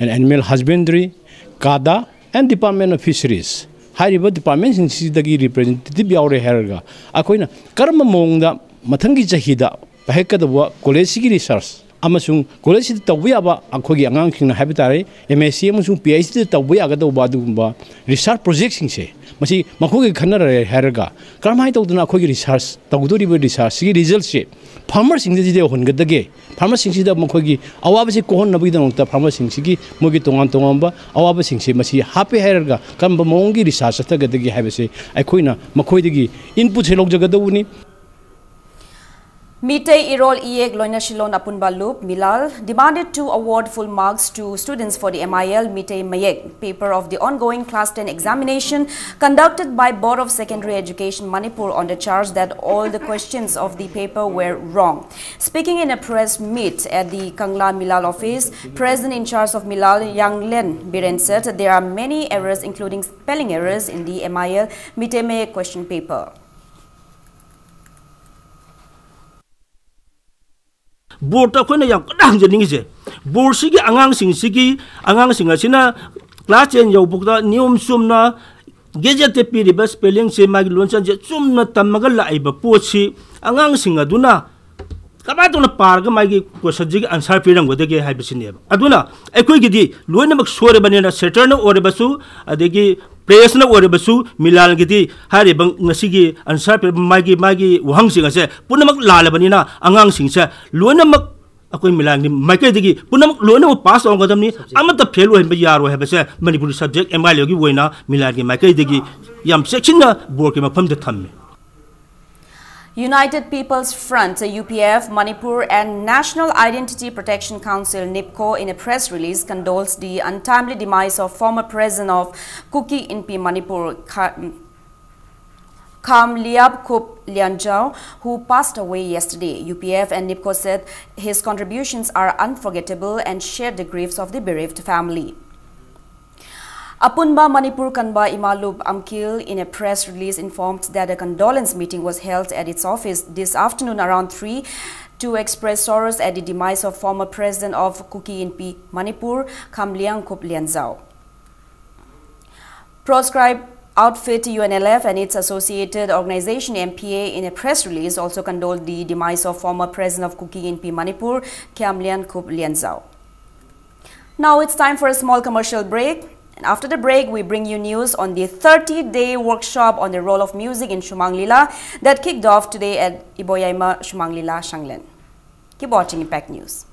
and Animal Husbandry, CADA, and Department of Fisheries. ꯍꯥꯏꯔꯤꯕ ꯗꯤꯄꯥꯔꯠꯃꯦꯟꯁꯤꯡꯁꯤꯗꯒꯤ representative ꯌꯥꯎꯔꯦ ꯍꯥꯏꯔꯒ ꯑꯩꯈꯣꯏꯅ ꯀꯔꯝꯕ ꯃꯑꯣꯡꯗ ꯃꯊꯪꯒꯤ ꯆꯍꯤꯗ ꯄꯥꯏꯈꯠꯀꯗꯧꯕ ꯀꯣꯂꯦꯖꯁꯤꯒꯤ ꯔꯤꯁꯔꯁ ꯑꯃꯁꯨꯡ ꯀꯣꯂꯦꯖꯁꯤꯗ ꯇꯧꯕ ꯌꯥꯕ ꯑꯩꯈꯣꯏꯒꯤ ꯑꯉꯥꯡꯁꯤꯡꯅ ꯍꯥꯏꯕ ꯇꯥꯔꯦ, ꯑꯦꯝ ꯑꯦꯁ ꯁꯤ ꯑꯃꯁꯨꯡ ꯄꯤ ꯑꯩꯆ ꯗꯤꯗ ꯇꯧꯕ ꯌꯥꯒꯗꯧꯕ ꯑꯗꯨꯒꯨꯝꯕ ꯔꯤꯁꯔꯁ ꯄ꯭ꯔꯣꯖꯦꯛꯁꯤꯡꯁꯦ ꯃꯁꯤ ꯃꯈꯣꯏꯒ ꯈꯟꯅꯔꯦ ꯍꯥꯏꯔꯒ ꯀꯔꯝꯍꯥꯏꯅ ꯇꯧꯗꯅ ꯑꯩꯈꯣꯏꯒꯤ ꯔꯤꯁꯔꯁ ꯇꯧꯒꯗꯧꯔꯤꯕ ꯔꯤꯁꯔꯁꯁꯤꯒꯤ ꯔꯤꯖꯜꯠꯁꯦ ꯐꯥꯔꯃꯔꯁꯤꯡꯗ ꯌꯧꯍꯟꯒꯗꯒꯦ, ꯐꯥꯔꯃꯔꯁꯤꯡꯁꯤꯗ ꯃꯈꯣꯏꯒꯤ ꯑꯋꯥꯕꯁꯤ ꯀꯣꯛꯍꯟꯅꯕꯒꯤꯗꯃꯛꯇ ꯐꯥꯔꯃꯔꯁꯤꯡꯁꯤꯒꯤ ꯃꯣꯏꯒꯤ ꯇꯣꯉꯥꯟ ꯇꯣꯉꯥꯟꯕ ꯑꯋꯥꯕꯁꯤꯡꯁꯤ ꯃꯁꯤ ꯍꯥꯞꯄꯦ ꯍꯥꯏꯔꯒ ꯀꯔꯝꯕ ꯃꯑꯣꯡꯒꯤ ꯔꯤꯁꯥꯔꯁ ꯆꯠꯊꯒꯗꯒꯦ ꯍꯥꯏꯕꯁꯤ ꯑꯩꯈꯣꯏꯅ ꯃꯈꯣꯏꯗꯒꯤ ꯏꯟꯄꯨꯠꯁꯦ ꯂꯧꯖꯒꯗꯧꯕꯅꯤ꯫ Meitei Irol Iyek Loinashilon Apunba Lup, Milal, demanded to award full marks to students for the M I L Meitei Mayek paper of the ongoing Class ten examination conducted by Board of Secondary Education Manipur on the charge that all the questions of the paper were wrong. Speaking in a press meet at the Kangla Milal office, President in charge of Milal, Yanglen Biren, said there are many errors, including spelling errors, in the M I L Meitei Mayek question paper. Boardꯇ ꯑꯩꯈꯣꯏꯅ ꯌꯥꯝ ꯀꯟꯅ ꯍꯪꯖꯅꯤꯡꯉꯤꯁꯦ, boardꯁꯤꯒꯤ ꯑꯉꯥꯡꯁꯤꯡꯁꯤꯒꯤ, ꯑꯉꯥꯡꯁꯤꯡ ꯑꯁꯤꯅ class ten ꯌꯧꯕꯗ ꯅꯤꯌꯣꯝ ꯆꯨꯝꯅ gazetteꯇ ꯄꯤꯔꯤꯕ spellingꯁꯦ, ꯃꯥꯒꯤ ꯂꯣꯟꯆꯟꯁꯦ ꯆꯨꯝꯅ ꯇꯝꯃꯒ ꯂꯥꯛꯏꯕ ꯄꯣꯠꯁꯤ ꯑꯉꯥꯡꯁꯤꯡ ꯑꯗꯨꯅ ꯀꯃꯥꯏꯅ ꯇꯧꯅ ꯄꯥꯔꯒ ꯃꯥꯒꯤ questionꯁꯤꯒꯤ answer ꯄꯤꯔꯝꯒꯗꯒꯦ ꯍꯥꯏꯕꯁꯤꯅꯦꯕ꯫ ꯑꯗꯨꯅ ꯑꯩꯈꯣꯏꯒꯤꯗꯤ ꯂꯣꯏꯅꯃꯛ ꯁꯣꯏꯔꯕꯅꯤꯅ, satterꯅ ꯑꯣꯏꯔꯕꯁꯨ, ꯑꯗꯒꯤ pressꯅ ꯑꯣꯏꯔꯕꯁꯨ, ꯃꯤꯂꯥꯜꯒꯤꯗꯤ ꯍꯥꯏꯔꯤꯕ ꯉꯁꯤꯒꯤ answer ꯄꯤꯔꯤꯕ ꯃꯥꯒꯤ, ꯃꯥꯒꯤ ꯋꯥꯍꯪꯁꯤꯡ ꯑꯁꯦ ꯄꯨꯝꯅꯃꯛ ꯂꯥꯜꯂꯕꯅꯤꯅ, ꯑꯉꯥꯡꯁꯤꯡꯁꯦ ꯂꯣꯏꯅꯃꯛ ꯑꯩꯈꯣꯏ ꯃꯤꯂꯥꯜꯒꯤ ꯃꯥꯏꯀꯩꯗꯒꯤ ꯄꯨꯝꯅꯃꯛ ꯂꯣꯏꯅꯃꯛ pass ꯇꯧꯒꯗꯕꯅꯤ, ꯑꯃꯠꯇ fail ꯑꯣꯏꯍꯟꯕ ꯌꯥꯔꯣꯏ ꯍꯥꯏꯕꯁꯦ ꯃꯅꯤꯄꯨꯔꯤ subject M I Lꯒꯤ ꯑꯣꯏꯅ ꯃꯤꯂꯥꯜꯒꯤ ꯃꯥꯏꯀꯩꯗꯒꯤ ꯌꯥꯝ ꯆꯦꯛꯁꯤꯟꯅ boardꯀꯤ ꯃꯐꯝꯗ ꯊꯝꯃꯤ꯫ United People's Front, U P F, Manipur and National Identity Protection Council, NIPCO, in a press release, condoles the untimely demise of former president of Kuki Inpi Manipur, Kha-, Kham Liap Khup Lianjao, who passed away yesterday. U P F and NIPCO said his contributions are unforgettable and shared the griefs of the bereaved family. Apunba Manipur Kanba Imalup Amkil, in a press release, informed that a condolence meeting was held at its office this afternoon around three to express sorrows at the demise of former president of Kuki Inpi Manipur, Khamliang Khup Lianzao. Proscribed outfit U N L F and its associated organization M P A, in a press release, also condoled the demise of former president of Kuki Inpi Manipur, Khamliang Khup Lianzao. Now it's time for a small commercial break. And after the break, we bring you news on the thirty-day workshop on the role of music in Shumang Lila that kicked off today at Iboyaima Shumang Lila Shanglen. Keep watching Impact News.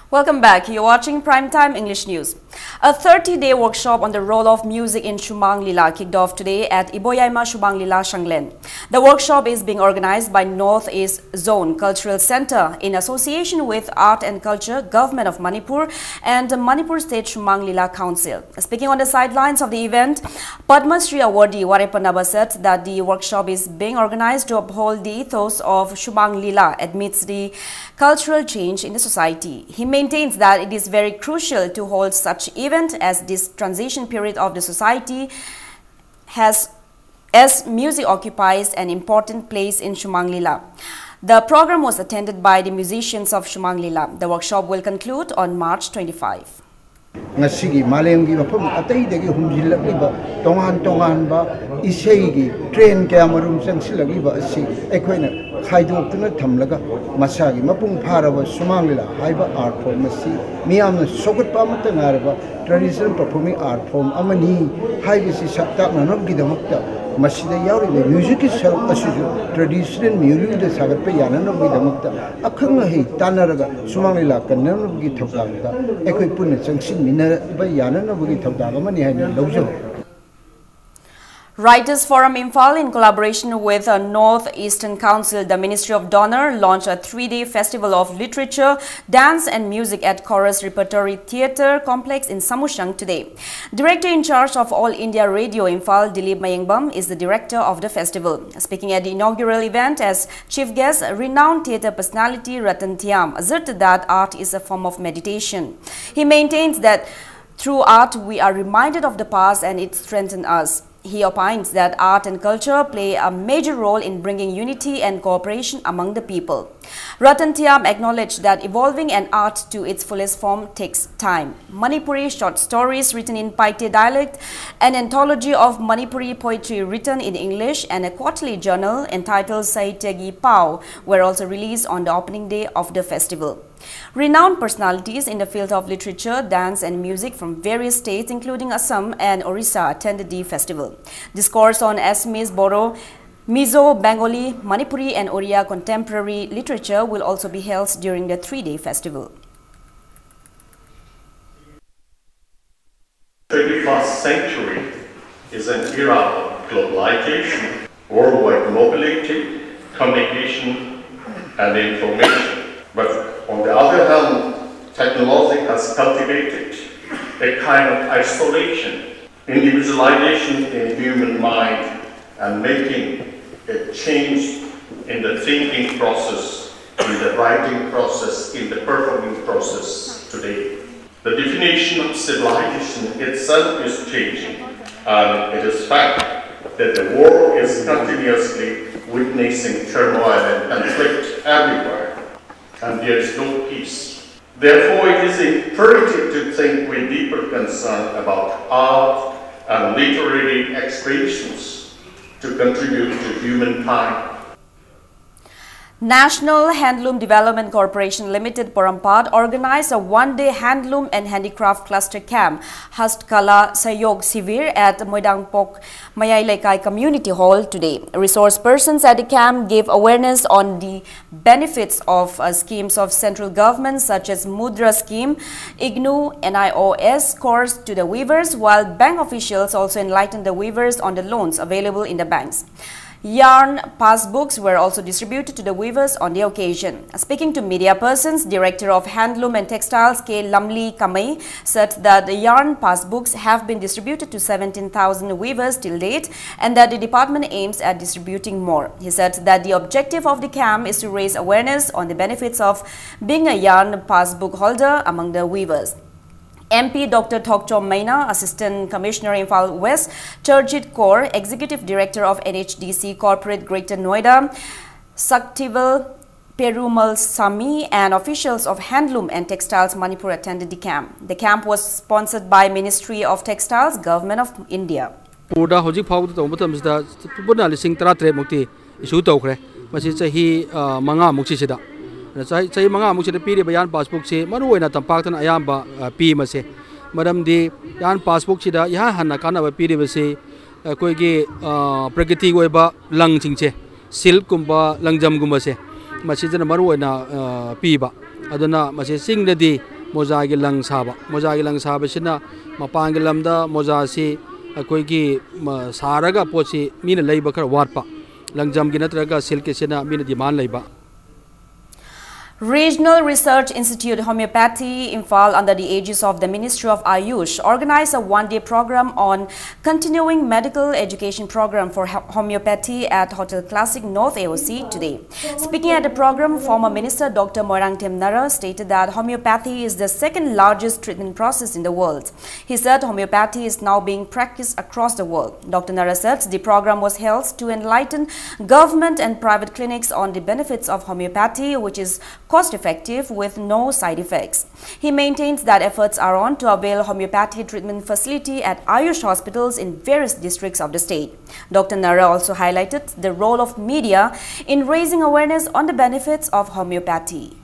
Welcome back. You're watching Primetime English News. A thirty-day workshop on the role of music in Shumang Lila kicked off today at Iboyaima Shumang Lila Shanglen. The workshop is being organized by Northeast Zone Cultural Center in association with Art and Culture, Government of Manipur, and Manipur State Shumang Lila Council. Speaking on the sidelines of the event, Padma Shri awardee Warepa Naba said that the workshop is being organized to uphold the ethos of Shumang Lila amidst the cultural change in the society. He maintains that it is very crucial to hold such event as this transition period of the society has, as music occupies an important place in Shumang Lila. The program was attended by the musicians of Shumang Lila. The workshop will conclude on March twenty-five. ꯉꯁꯤꯒꯤ ꯃꯥꯂꯦꯝꯒꯤ ꯃꯐꯝ ꯑꯇꯩꯗꯒꯤ ꯍꯨꯝꯖꯤꯜꯂꯛꯂꯤꯕ ꯇꯣꯉꯥꯟ ꯇꯣꯉꯥꯟꯕ ꯏꯁꯩꯒꯤ train ꯀꯌꯥ ꯃꯔꯨꯝ ꯆꯪꯁꯤꯜꯂꯛꯂꯤꯕ ꯑꯁꯤ ꯑꯩꯈꯣꯏꯅ ꯈꯥꯏꯗꯣꯛꯇꯨꯅ ꯊꯝꯂꯒ ꯃꯁꯥꯒꯤ ꯃꯄꯨꯡ ꯐꯥꯔꯕ ꯁꯨꯃꯥꯡ ꯂꯤꯂꯥ ꯍꯥꯏꯕ ꯑꯥꯔꯠ ꯐꯣꯔꯝ ꯑꯁꯤ ꯃꯤꯌꯥꯝꯅ ꯁꯧꯒꯠꯄ ꯑꯃꯠꯇ ꯉꯥꯏꯔꯕ ꯇ꯭ꯔꯦꯗꯤꯁꯅꯦꯜ ꯄꯔꯐꯣꯔꯃꯤꯡ ꯑꯥꯔꯠ ꯐꯣꯔꯝ ꯑꯃꯅꯤ ꯍꯥꯏꯕꯁꯤ ꯁꯛ ꯇꯥꯛꯅꯅꯕꯒꯤꯗꯃꯛꯇ ꯃꯁꯤꯗ ꯌꯥꯎꯔꯤꯕ ꯃ꯭ꯌꯨꯖꯤꯛꯀꯤ ꯁꯔꯨꯛ ꯑꯁꯤꯁꯨ ꯇ꯭ꯔꯦꯗꯤꯁꯅꯦꯜ ꯃ꯭ꯌꯨꯖꯤꯛꯇ ꯁꯥꯒꯠꯄ ꯌꯥꯅꯅꯕꯒꯤꯗꯃꯛꯇ ꯑꯈꯪ ꯑꯍꯩ ꯇꯥꯟꯅꯔꯒ ꯁꯨꯃꯥꯡ ꯂꯤꯂꯥ ꯀꯟꯅꯅꯕꯒꯤ ꯊꯧꯗꯥꯡꯗ ꯑꯩꯈꯣꯏ ꯄꯨꯟꯅ ꯆꯪꯁꯤꯟꯃꯤꯟꯅꯕ ꯌꯥꯅꯅꯕꯒꯤ ꯊꯧꯗꯥꯡ ꯑꯃꯅꯤ ꯍꯥꯏꯅ ꯂꯧꯖꯕ꯫ Writers Forum Imphal, in collaboration with uh, North Eastern Council, the Ministry of D O N R, launched a three-day festival of literature, dance and music at Chorus Repertory Theatre Complex in Samushang today. Director in charge of All India Radio Imphal, Dilip Mayengbam, is the director of the festival. Speaking at the inaugural event as chief guest, renowned theatre personality Ratan Thiam asserted that art is a form of meditation. He maintains that through art, we are reminded of the past and it strengthens us. He opines that art and culture play a major role in bringing unity and cooperation among the people. Ratan Thiam acknowledged that evolving an art to its fullest form takes time. Manipuri short stories written in Paite dialect, an anthology of Manipuri poetry written in English, and a quarterly journal entitled Sahitya Gi Pao were also released on the opening day of the festival. Renowned personalities in the field of literature, dance, and music from various states, including Assam and Orissa, attended the festival. Discourse on Assamese, Bodo, Mizo, Bengali, Manipuri, and Oriya contemporary literature will also be held during the three-day festival. century is an era of globalization, worldwide mobility, communication, and information. But on the other hand, technology has cultivated a kind of isolation, individualization in human mind, and making a change in the thinking process, in the writing process, in the performing process today. The definition of civilization itself is changing, and it is fact that the world is continuously witnessing turmoil and conflict everywhere, and there is no peace. Therefore, it is imperative to think with deeper concern about art and literary expressions to contribute to humankind. National Handloom Development Corporation Limited Porompat organized a one-day handloom and handicraft cluster camp, Hastkala Sahayog Shivir, at Moirangpok Mayai Leikai Community Hall today. Resource persons at the camp gave awareness on the benefits of uh, schemes of central government such as Mudra scheme, IGNOU, NIOSM course to the weavers, while bank officials also enlightened the weavers on the loans available in the banks. Yarn passbooks were also distributed to the weavers on the occasion. Speaking to media persons, Director of Handloom and Textiles K Lamli Kamei said that the yarn passbooks have been distributed to seventeen thousand weavers till date and that the department aims at distributing more. He said that the objective of the camp is to raise awareness on the benefits of being a yarn passbook holder among the weavers. M P Doctor Thokchom Meina, Assistant Commissioner Imphal West, Charjit Kaur, Executive Director of N H D C Corporate Greater Noida, Saktival Perumal Sami, and officials of Handloom and Textiles Manipur attended the camp. The camp was sponsored by Ministry of Textiles, Government of India. ꯃꯅꯤꯄꯨꯔꯗ ꯍꯧꯖꯤꯛ ꯐꯥꯎꯕꯗ ꯇꯧꯕ ꯃꯇꯝꯁꯤꯗ ꯄꯨꯟꯅ ꯂꯤꯁꯤꯡ ꯇꯔꯥꯇꯔꯦꯠ ꯃꯨꯛꯇꯤ issue ꯇꯧꯈ꯭ꯔꯦ꯫ ꯃꯁꯤ ꯆꯍꯤ ꯃꯉꯥꯃꯨꯛꯁꯤꯗ, ꯆꯍꯤ ꯆꯍꯤ ꯃꯉꯥꯃꯨꯛꯁꯤꯗ ꯄꯤꯔꯤꯕ yarn passbookꯁꯤ ꯃꯔꯨꯑꯣꯏꯅ ꯇꯝꯄꯥꯛꯇꯅ ꯑꯌꯥꯝꯕ ꯄꯤ꯫ ꯃꯁꯤ ꯃꯔꯝꯗꯤ yarn passbookꯁꯤꯗ ꯏꯍꯥꯟ ꯍꯥꯟꯅ ꯀꯥꯟꯅꯕ ꯄꯤꯔꯤꯕꯁꯤ ꯑꯩꯈꯣꯏꯒꯤ ꯄ꯭ꯔꯀ꯭ꯔꯤꯇꯤꯒꯤ ꯑꯣꯏꯕ ꯂꯪꯁꯤꯡꯁꯦ, silkꯀꯨꯝꯕ, ꯂꯪꯖꯝꯒꯨꯝꯕꯁꯦ, ꯃꯁꯤꯗꯅ ꯃꯔꯨꯑꯣꯏꯅ ꯄꯤꯕ꯫ ꯑꯗꯨꯅ ꯃꯁꯤ ꯆꯤꯡꯗꯗꯤ ꯃꯣꯖꯥꯒꯤ ꯂꯪ ꯁꯥꯕ, ꯃꯣꯖꯥꯒꯤ ꯂꯪ ꯁꯥꯕꯁꯤꯅ ꯃꯄꯥꯟꯒꯤ ꯂꯝꯗ ꯃꯣꯖꯥꯁꯤ ꯑꯩꯈꯣꯏꯒꯤ ꯁꯥꯔꯒ ꯄꯣꯠꯁꯤ ꯃꯤꯅ ꯂꯩꯕ ꯈꯔ ꯋꯥꯠꯄ, ꯂꯪꯖꯝꯒꯤ ꯅꯠꯇ꯭ꯔꯒ ꯁꯤꯜꯛꯀꯤꯁꯤꯅ ꯃꯤꯅ ꯗꯤꯃꯥꯟ ꯂꯩꯕ꯫ Regional Research Institute Homeopathy Imphal, under the aegis of the Ministry of Ayush, organized a one-day program on continuing medical education program for homeopathy at Hotel Classic North A O C today. Speaking at the program, former Minister Doctor Moirangthem Nara stated that homeopathy is the second largest treatment process in the world. He said homeopathy is now being practiced across the world. Doctor Nara said the program was held to enlighten government and private clinics on the benefits of homeopathy, which is cost-effective with no side effects. He maintains that efforts are on to avail homeopathy treatment facility at Ayush hospitals in various districts of the state. Doctor Nara also highlighted the role of media in raising awareness on the benefits of homeopathy.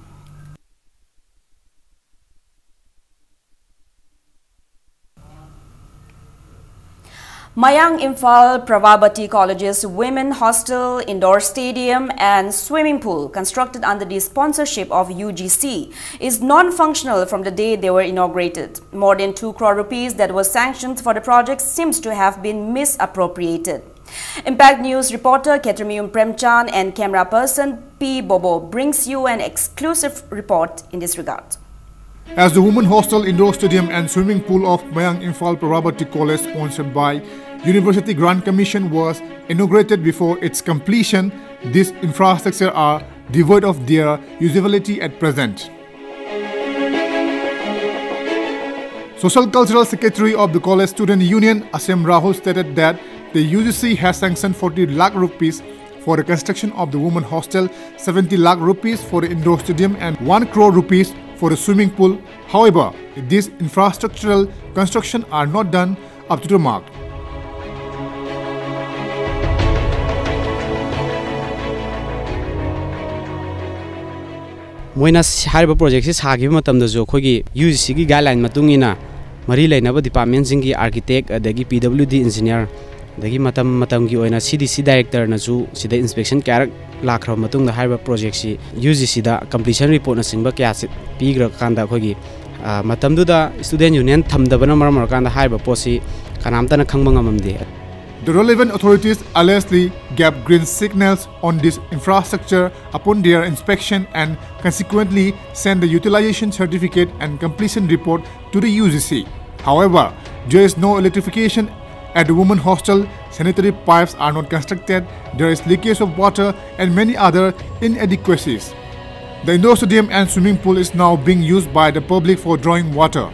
Mayang Imphal Prabhabati College's Women Hostel, Indoor Stadium and Swimming Pool, constructed under the sponsorship of U G C, is non-functional from the day they were inaugurated. More than two crore rupees that was sanctioned for the project seems to have been misappropriated. Impact News reporter Ketramium Premchand and camera person P Bobo brings you an exclusive report in this regard. As the Women Hostel, Indoor Stadium and Swimming Pool of Mayang Imphal Prabhabati College, sponsored by University Grant Commission, was inaugurated, before its completion, this infrastructure are devoid of their usability at present. Social Cultural Secretary of the College Student Union, Asem Rahul, stated that the U G C has sanctioned forty lakh rupees for the construction of the women hostel, seventy lakh rupees for the indoor stadium and one crore rupees for the swimming pool. However, these infrastructural construction are not done up to the mark. ꯃꯣꯏꯅ ꯍꯥꯏꯔꯤꯕ ꯄ꯭ꯔꯣꯖꯦꯛꯁꯤ ꯁꯥꯈꯤꯕ ꯃꯇꯝꯗꯁꯨ ꯑꯩꯈꯣꯏꯒꯤ U G ꯁꯤꯒꯤ guideline ꯃꯇꯨꯡ ꯏꯟꯅ ꯃꯔꯤ ꯂꯩꯅꯕ ꯗꯤꯄꯥꯔꯠꯃꯦꯟꯁꯤꯡꯒꯤ ꯑꯥꯔꯀꯤꯇꯦꯛ, ꯑꯗꯒꯤ ꯄꯤ ꯗꯕ꯭ꯂꯤꯎ ꯗꯤ ꯏꯟꯖꯤꯅꯤꯌꯥꯔ, ꯑꯗꯒꯤ ꯃꯇꯝ ꯃꯇꯝꯒꯤ ꯑꯣꯏꯅ ꯁꯤ ꯗꯤ ꯁꯤ ꯗꯥꯏꯔꯦꯛꯇꯔꯅꯁꯨ ꯁꯤꯗ ꯏꯟꯁꯄꯦꯛꯁꯟ ꯀꯌꯥꯔꯛ ꯂꯥꯛꯈ꯭ꯔꯕ ꯃꯇꯨꯡꯗ ꯍꯥꯏꯔꯤꯕ ꯄ꯭ꯔꯣꯖꯦꯛꯁꯤ ꯌꯨ ꯖꯤ ꯁꯤꯗ ꯀꯝꯄ꯭ꯂꯤꯁꯟ ꯔꯤꯄꯣꯔꯠꯅꯆꯤꯡꯕ ꯀꯌꯥ ꯆꯤ- ꯄꯤꯈ꯭ꯔꯀꯥꯟꯗ ꯑꯩꯈꯣꯏꯒꯤ, ꯑ, ꯃꯇꯝꯗꯨꯗ ꯁ꯭ꯇꯨꯗꯦꯟ ꯌꯨꯅꯤꯌꯟ ꯊꯝꯗꯕꯅ ꯃꯔꯝ ꯑꯣꯏꯔꯀꯥꯟꯗ ꯍꯥꯏꯔꯤꯕ ꯄꯣꯠꯁꯤ ꯀꯅꯥꯝꯇꯅ ꯈꯪꯕ ꯉꯝꯃꯝꯗꯦ꯫ The relevant authorities allegedly gave green signals on this infrastructure upon their inspection and consequently sent the utilization certificate and completion report to the U G C. However, there is no electrification at the women hostel, sanitary pipes are not constructed, there is leakage of water and many other inadequacies. The indoor stadium and swimming pool is now being used by the public for drawing water.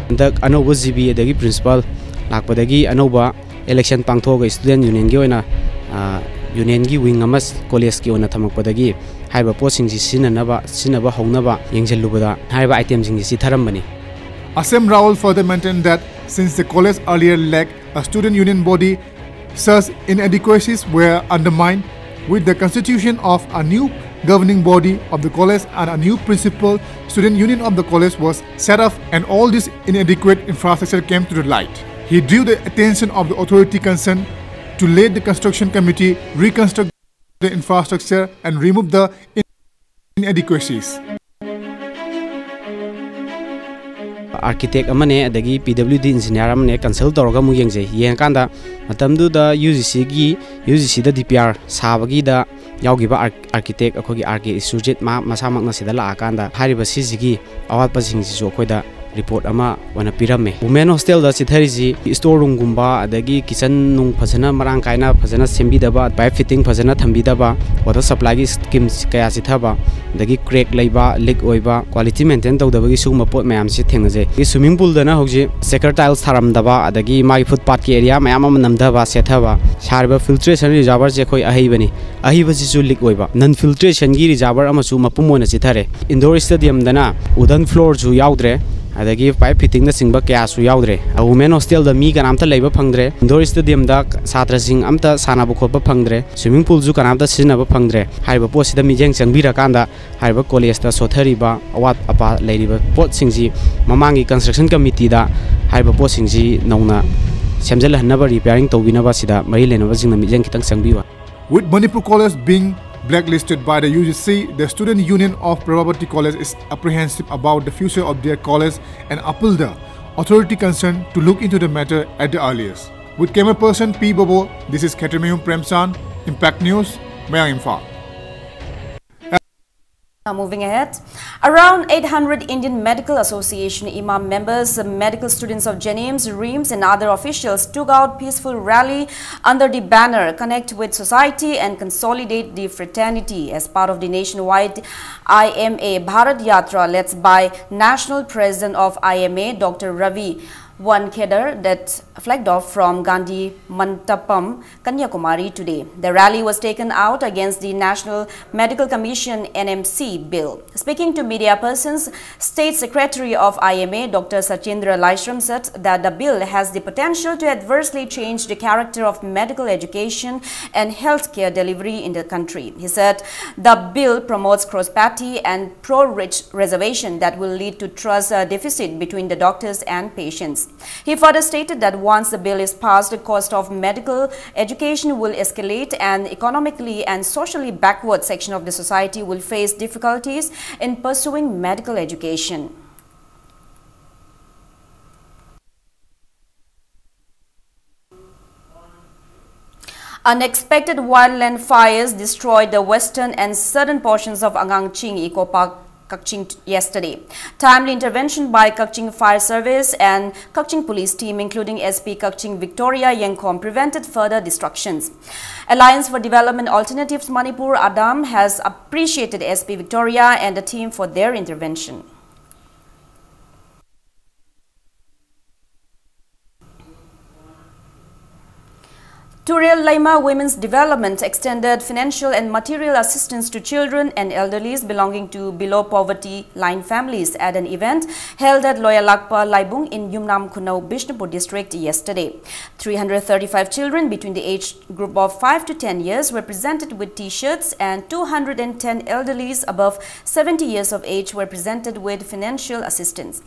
ꯍꯟꯗꯛ ꯑꯅꯧꯕ G B ꯑꯗꯒꯤ principal ꯂꯥꯛꯄꯗꯒꯤ ꯑꯅꯧꯕ election ꯄꯥꯡꯊꯣꯛꯑꯒ student ꯌꯨꯅꯤꯌꯟꯒꯤ ꯑꯣꯏꯅ, ꯑ, ꯌꯨꯅꯤꯌꯟꯒꯤ wing ꯑꯃ ꯀꯣꯂꯦꯖꯀꯤ ꯑꯣꯏꯅ ꯊꯝꯃꯛꯄꯗꯒꯤ ꯍꯥꯏꯔꯤꯕ ꯄꯣꯠꯁꯤꯡꯁꯤ ꯁꯤꯖꯤꯟꯅꯅꯕ, ꯁꯤꯖꯤꯟꯅꯕ ꯍꯧꯅꯕ ꯌꯦꯡꯁꯤꯜꯂꯨꯕꯗ ꯍꯥꯏꯔꯤꯕ ꯑꯥꯏꯇꯦꯝꯁꯤꯡꯁꯤ ꯆꯤꯊꯔꯝꯕꯅꯤ꯫ Asem Raul further maintained that since the college earlier lacked a student union body, such inadequacies were undermined with the constitution of a new governing body of the college and a new principal student union of the college was set up, and all this inadequate infrastructure came to the light. He drew the attention of the authority concerned to let the construction committee reconstruct the infrastructure and remove the inadequacies. Architect ꯑꯃꯅꯦ, ꯑꯗꯒꯤ ꯄꯤ W ꯗꯤ engineer ꯑꯃꯅꯦ, consult ꯇꯧꯔꯒ ꯑꯃꯨꯛ ꯌꯦꯡꯖꯩ꯫ ꯌꯦꯡꯉꯀꯥꯟꯗ ꯃꯇꯝꯗꯨꯗ U G ꯁꯤꯒꯤ, U G ꯁꯤꯗ ꯗꯤ ꯄꯤ ꯑꯥꯔ ꯁꯥꯕꯒꯤꯗ ꯌꯥꯎꯈꯤꯕ ꯑꯥꯔ-, ꯑꯥꯔꯀꯤꯇꯦꯛ ꯑꯩꯈꯣꯏꯒꯤ ꯑꯥꯔ ꯀꯦ ꯏꯁꯨꯔꯖꯤꯠ ꯃꯥ ꯃꯁꯥꯃꯛꯅ ꯁꯤꯗ ꯂꯥꯛꯑꯀꯥꯟꯗ ꯍꯥꯏꯔꯤꯕ ꯁꯤꯁꯤꯒꯤ ꯑꯋꯥꯠꯄꯁꯤꯡꯁꯤꯁꯨ ꯑꯩꯈꯣꯏꯗ ꯔꯤꯄꯣꯔꯠ ꯑꯃ ꯑꯣꯏꯅ ꯄꯤꯔꯝꯃꯦ꯫ ꯋꯨꯃꯦꯟ ꯍꯣꯁꯇꯦꯜꯗ ꯆꯤꯊꯔꯤꯁꯤ ꯁ꯭ꯇꯣꯔ ꯔꯨꯝꯒꯨꯝꯕ, ꯑꯗꯒꯤ ꯀꯤꯆꯟ ꯅꯨꯡ ꯐꯖꯅ ꯃꯔꯥꯡ ꯀꯥꯏꯅ ꯐꯖꯅ ꯁꯦꯝꯕꯤꯗꯕ, ꯄꯥꯏꯞ ꯐꯤꯠꯇꯤꯡ ꯐꯖꯅ ꯊꯝꯕꯤꯗꯕ, ꯋꯥꯇꯔ ꯁꯄ꯭ꯂꯥꯏꯒꯤ ꯁ꯭ꯀꯤꯝꯁ ꯀꯌꯥ ꯆꯤꯊꯕ, ꯑꯗꯒꯤ ꯀ꯭ꯔꯦꯛ ꯂꯩꯕ, ꯂꯤꯛ ꯑꯣꯏꯕ, ꯀ꯭ꯋꯥꯂꯤꯇꯤ ꯃꯦꯟꯇꯦꯟ ꯇꯧꯗꯕꯒꯤ ꯁꯤꯒꯨꯝꯕ ꯄꯣꯠ ꯃꯌꯥꯝꯁꯤ ꯊꯦꯡꯅꯖꯩ꯫ ꯑꯗꯒꯤ ꯁ꯭ꯋꯤꯃꯤꯡ ꯄꯨꯜꯗꯅ ꯍꯧꯖꯤꯛ ꯆꯦꯀꯔ ꯇꯥꯏꯜꯁ ꯊꯥꯔꯝꯗꯕ, ꯑꯗꯒꯤ ꯃꯥꯒꯤ ꯐꯨꯠꯄꯥꯠꯀꯤ ꯑꯦꯔꯤꯌꯥ ꯃꯌꯥꯝ ꯑꯃ ꯅꯝꯊꯕ, ꯁꯦꯠꯊꯕ꯫ ꯁꯥꯔꯤꯕ ꯐꯤꯜꯇ꯭ꯔꯦꯁꯟ ꯔꯤꯖꯥꯔꯚꯔꯁꯦ ꯑꯩꯈꯣꯏ ꯑꯍꯩꯕꯅꯤ, ꯑꯍꯩꯕꯁꯤꯁꯨ ꯂꯤꯛ ꯑꯣꯏꯕ, ꯅꯟ ꯐꯤꯜꯇ꯭ꯔꯦꯁꯟꯒꯤ ꯔꯤꯖꯥꯔꯚꯔ ꯑꯃꯁꯨ ꯃꯄꯨꯝ ꯑꯣꯏꯅ ꯆꯤꯊꯔꯦ꯫ ꯏꯟꯗꯣꯔ ꯁ꯭ꯇꯦꯗꯤꯌꯝꯗꯅ ꯋꯨꯗꯟ ꯐ꯭ꯂꯣꯔꯁꯨ ꯌꯥꯎꯗ꯭ꯔꯦ, ꯑꯗꯒꯤ ꯄꯥꯏꯞ ꯐꯤꯠꯇꯤꯡꯅꯆꯤꯡꯕ ꯀꯌꯥꯁꯨ ꯌꯥꯎꯗ꯭ꯔꯦ꯫ ꯋꯨꯃꯦꯟ ꯍꯣꯁꯇꯦꯜꯗ ꯃꯤ ꯀꯅꯥꯝꯇ ꯂꯩꯕ ꯐꯪꯗ꯭ꯔꯦ꯫ ꯏꯟꯗꯣꯔ ꯁ꯭ꯇꯦꯗꯤꯌꯝꯗ ꯁꯥꯇ꯭ꯔꯁꯤꯡ ꯑꯝꯇ ꯁꯥꯟꯅꯕ ꯈꯣꯠꯄ ꯐꯪꯗ꯭ꯔꯦ꯫ ꯁ꯭ꯋꯤꯃꯤꯡ ꯄꯨꯜꯁꯨ ꯀꯅꯥꯝꯇ ꯁꯤꯖꯤꯟꯅꯕ ꯐꯪꯗ꯭ꯔꯦ꯫ ꯍꯥꯏꯔꯤꯕ ꯄꯣꯠꯁꯤꯗ ꯃꯤꯠꯌꯦꯡ ꯆꯪꯕꯤꯔꯀꯥꯟꯗ ꯍꯥꯏꯔꯤꯕ ꯀꯣꯂꯦꯖꯇ ꯁꯣꯠꯊꯔꯤꯕ ꯑꯋꯥꯠ ꯑꯄꯥ ꯂꯩꯔꯤꯕ ꯄꯣꯠꯁꯤꯡꯁꯤ ꯃꯃꯥꯡꯒꯤ ꯀꯟꯁꯇ꯭ꯔꯛꯁꯟ ꯀꯃꯤꯇꯤꯗ ꯍꯥꯏꯔꯤꯕ ꯄꯣꯠꯁꯤꯡꯁꯤ ꯅꯧꯅ ꯁꯦꯝꯖꯤꯜꯍꯟꯅꯕ, ꯔꯤꯄꯤꯌꯥꯔꯤꯡ ꯇꯧꯕꯤꯅꯕ ꯁꯤꯗ ꯃꯔꯤ ꯂꯩꯅꯕꯁꯤꯡꯅ ꯃꯤꯠꯌꯦꯡ ꯈꯤꯇꯪ ꯆꯪꯕꯤꯌꯨ꯫ With Manipur College being blacklisted by the U G C, the student union of Prabhavati College is apprehensive about the future of their college and appeal the authority concerned to look into the matter at the earliest. With camera person P Bobo, this is Khetremeyung Premchand, Impact News, Moirang, Imphal. Now moving ahead, around eight hundred Indian Medical Association, IMAM members, medical students of JNIMS, RIMS and other officials took out peaceful rally under the banner "Connect with Society and Consolidate the Fraternity" as part of the nationwide I M A Bharat Yatra led by National President of I M A, Doctor Ravi Wankhede, that flagged off from Gandhi Mandapam, Kanyakumari today. The rally was taken out against the National Medical Commission, N M C, bill. Speaking to media persons, State Secretary of I M A, Doctor Sachindra Laishram, said that the bill has the potential to adversely change the character of medical education and healthcare delivery in the country. He said the bill promotes cross-party and pro-rich reservation that will lead to trust, uh, deficit between the doctors and patients. He further stated that once the bill is passed, the cost of medical education will escalate and economically and socially backward section of the society will face difficulties in pursuing medical education. Unexpected wildland fires destroyed the western and southern portions of Angangching Eco Park, Kakching, yesterday. Timely intervention by Kakching Fire Service and Kakching Police team, including S P Kakching Victoria Yengkhom, prevented further destructions. Alliance for Development Alternatives Manipur, ADAM, has appreciated S P Victoria and the team for their intervention. Turel Leima Women's Development extended financial and material assistance to children and elderlies belonging to below poverty line families at an event held at Loyalakpa Laibung in Yumnam Khunau, Bishnupur district yesterday. Three hundred thirty-five children between the age group of five to ten years were presented with t-shirts and two hundred ten elderlies above seventy years of age were presented with financial assistance.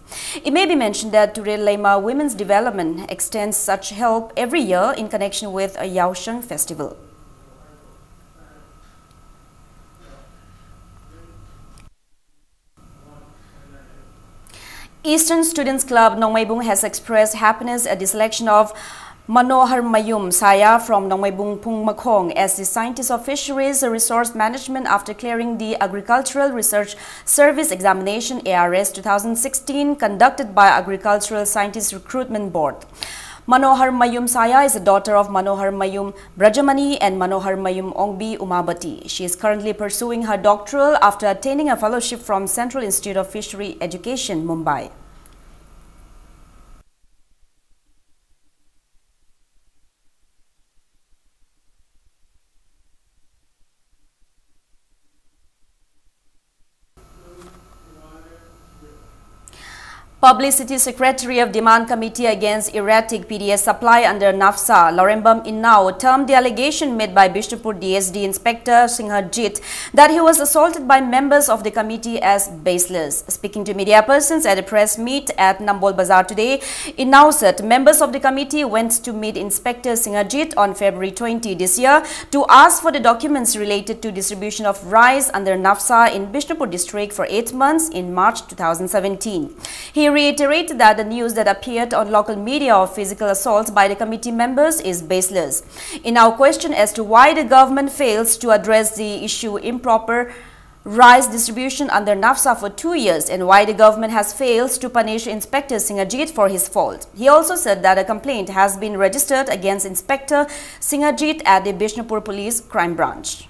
It may be mentioned that Turel Leima Women's Development extends such help every year in connection with a Yaosheng festival. Eastern Students Club Nongmeibung has expressed happiness at the selection of Manohar Mayum Saya from Nongmeibung Phungmakhong as the Scientist of Fisheries Resource Management after clearing the Agricultural Research Service Examination, A R S, two thousand sixteen, conducted by Agricultural Scientist Recruitment Board. Manohar Mayum Saya is the daughter of Manohar Mayum Brajamani and Manohar Mayum Ongbi Umabati. She is currently pursuing her doctoral after attaining a fellowship from Central Institute of Fishery Education, Mumbai. Publicity Secretary of Demand Committee Against Erratic P D S Supply under NAFSA, Lorembam Inao, termed the allegation made by Bishnupur D S D Inspector Singhajit that he was assaulted by members of the committee as baseless. Speaking to media persons at a press meet at Nambol Bazar today, Inao said members of the committee went to meet Inspector Singhajit on February twenty this year to ask for the documents related to distribution of rice under NAFSA in Bishnupur district for eight months in March two thousand seventeen. He reiterated that the news that appeared on local media of physical assaults by the committee members is baseless. In our question as to why the government fails to address the issue improper rice distribution under NAFSA for two years and why the government has failed to punish Inspector Singhajit for his fault. He also said that a complaint has been registered against Inspector Singhajit at the Bishnupur Police Crime Branch.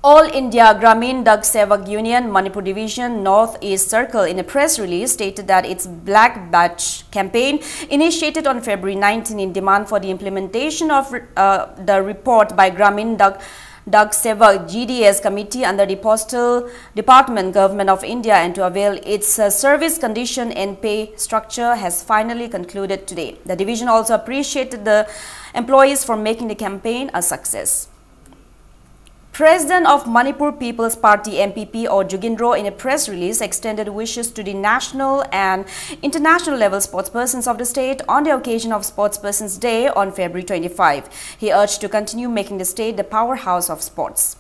All India Gramin Dak Sevak Union, Manipur Division, North East Circle, in a press release, stated that its Black Badge campaign, initiated on February nineteen in demand for the implementation of uh, the report by Gramin Dak Dak Sevak G D S committee under the Postal Department, Government of India, and to avail its uh, service condition and pay structure, has finally concluded today. The division also appreciated the employees for making the campaign a success. President of Manipur People's Party, M P P, O Jugindro, in a press release, extended wishes to the national and international level sportspersons of the state on the occasion of Sportspersons Day on February twenty-five. He urged to continue making the state the powerhouse of sports.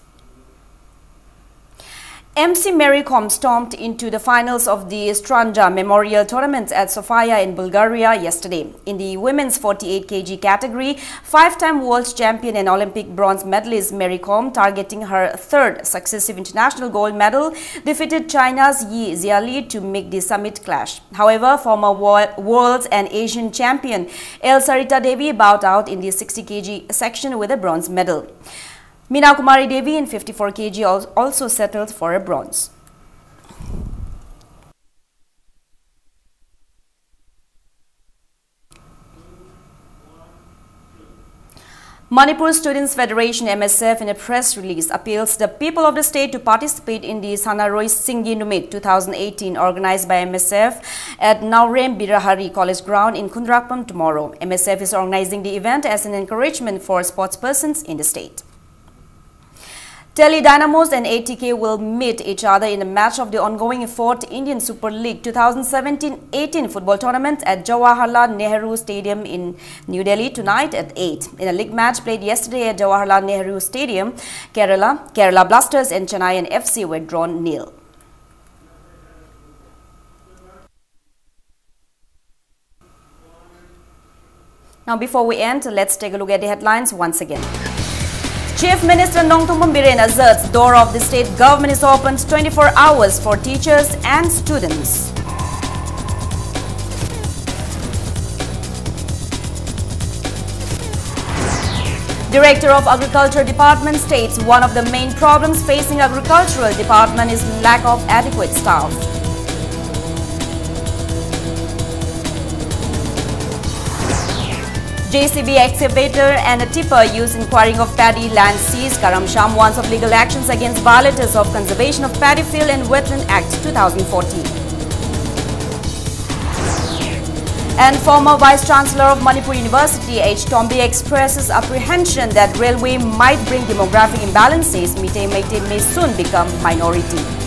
M C Mary Kom stomped into the finals of the Stranja Memorial Tournament at Sofia in Bulgaria yesterday. In the women's forty-eight K G category, five-time world champion and Olympic bronze medalist Mary Kom, targeting her third successive international gold medal, defeated China's Yi Xiaoli to make the summit clash. However, former wo- world and Asian champion El Sarita Devi bowed out in the sixty K G section with a bronze medal. Mina Kumari Devi in fifty-four K G al- also settled for a bronze. Manipur Students Federation, M S F, in a press release, appeals the people of the state to participate in the Sanaroi Singgi Numit two thousand eighteen, organized by M S F at Naorem Birahari College Ground in Khundrakpam tomorrow. M S F is organizing the event as an encouragement for sportspersons in the state. Delhi Dynamos and A T K will meet each other in a match of the ongoing fourth Indian Super League two thousand seventeen eighteen football tournament at Jawaharlal Nehru Stadium in New Delhi tonight at eight. In a league match played yesterday at Jawaharlal Nehru Stadium, Kerala, Kerala Blasters and Chennaiyin F C were drawn nil. Now, before we end, let's take a look at the headlines once again. Chief Minister Nongthombam Biren asserts door of the state government is open twenty-four hours for teachers and students. Director of Agriculture Department states one of the main problems facing agricultural department is lack of adequate staff. J C B excavator and a tipper used in quarrying of paddy land seized. Karam Sham warns of legal actions against violators of Conservation of Paddy Field and Wetland Act two thousand fourteen. And former Vice Chancellor of Manipur University, H Tombi, expresses apprehension that railway might bring demographic imbalances. Meitei Meitei may soon become minority.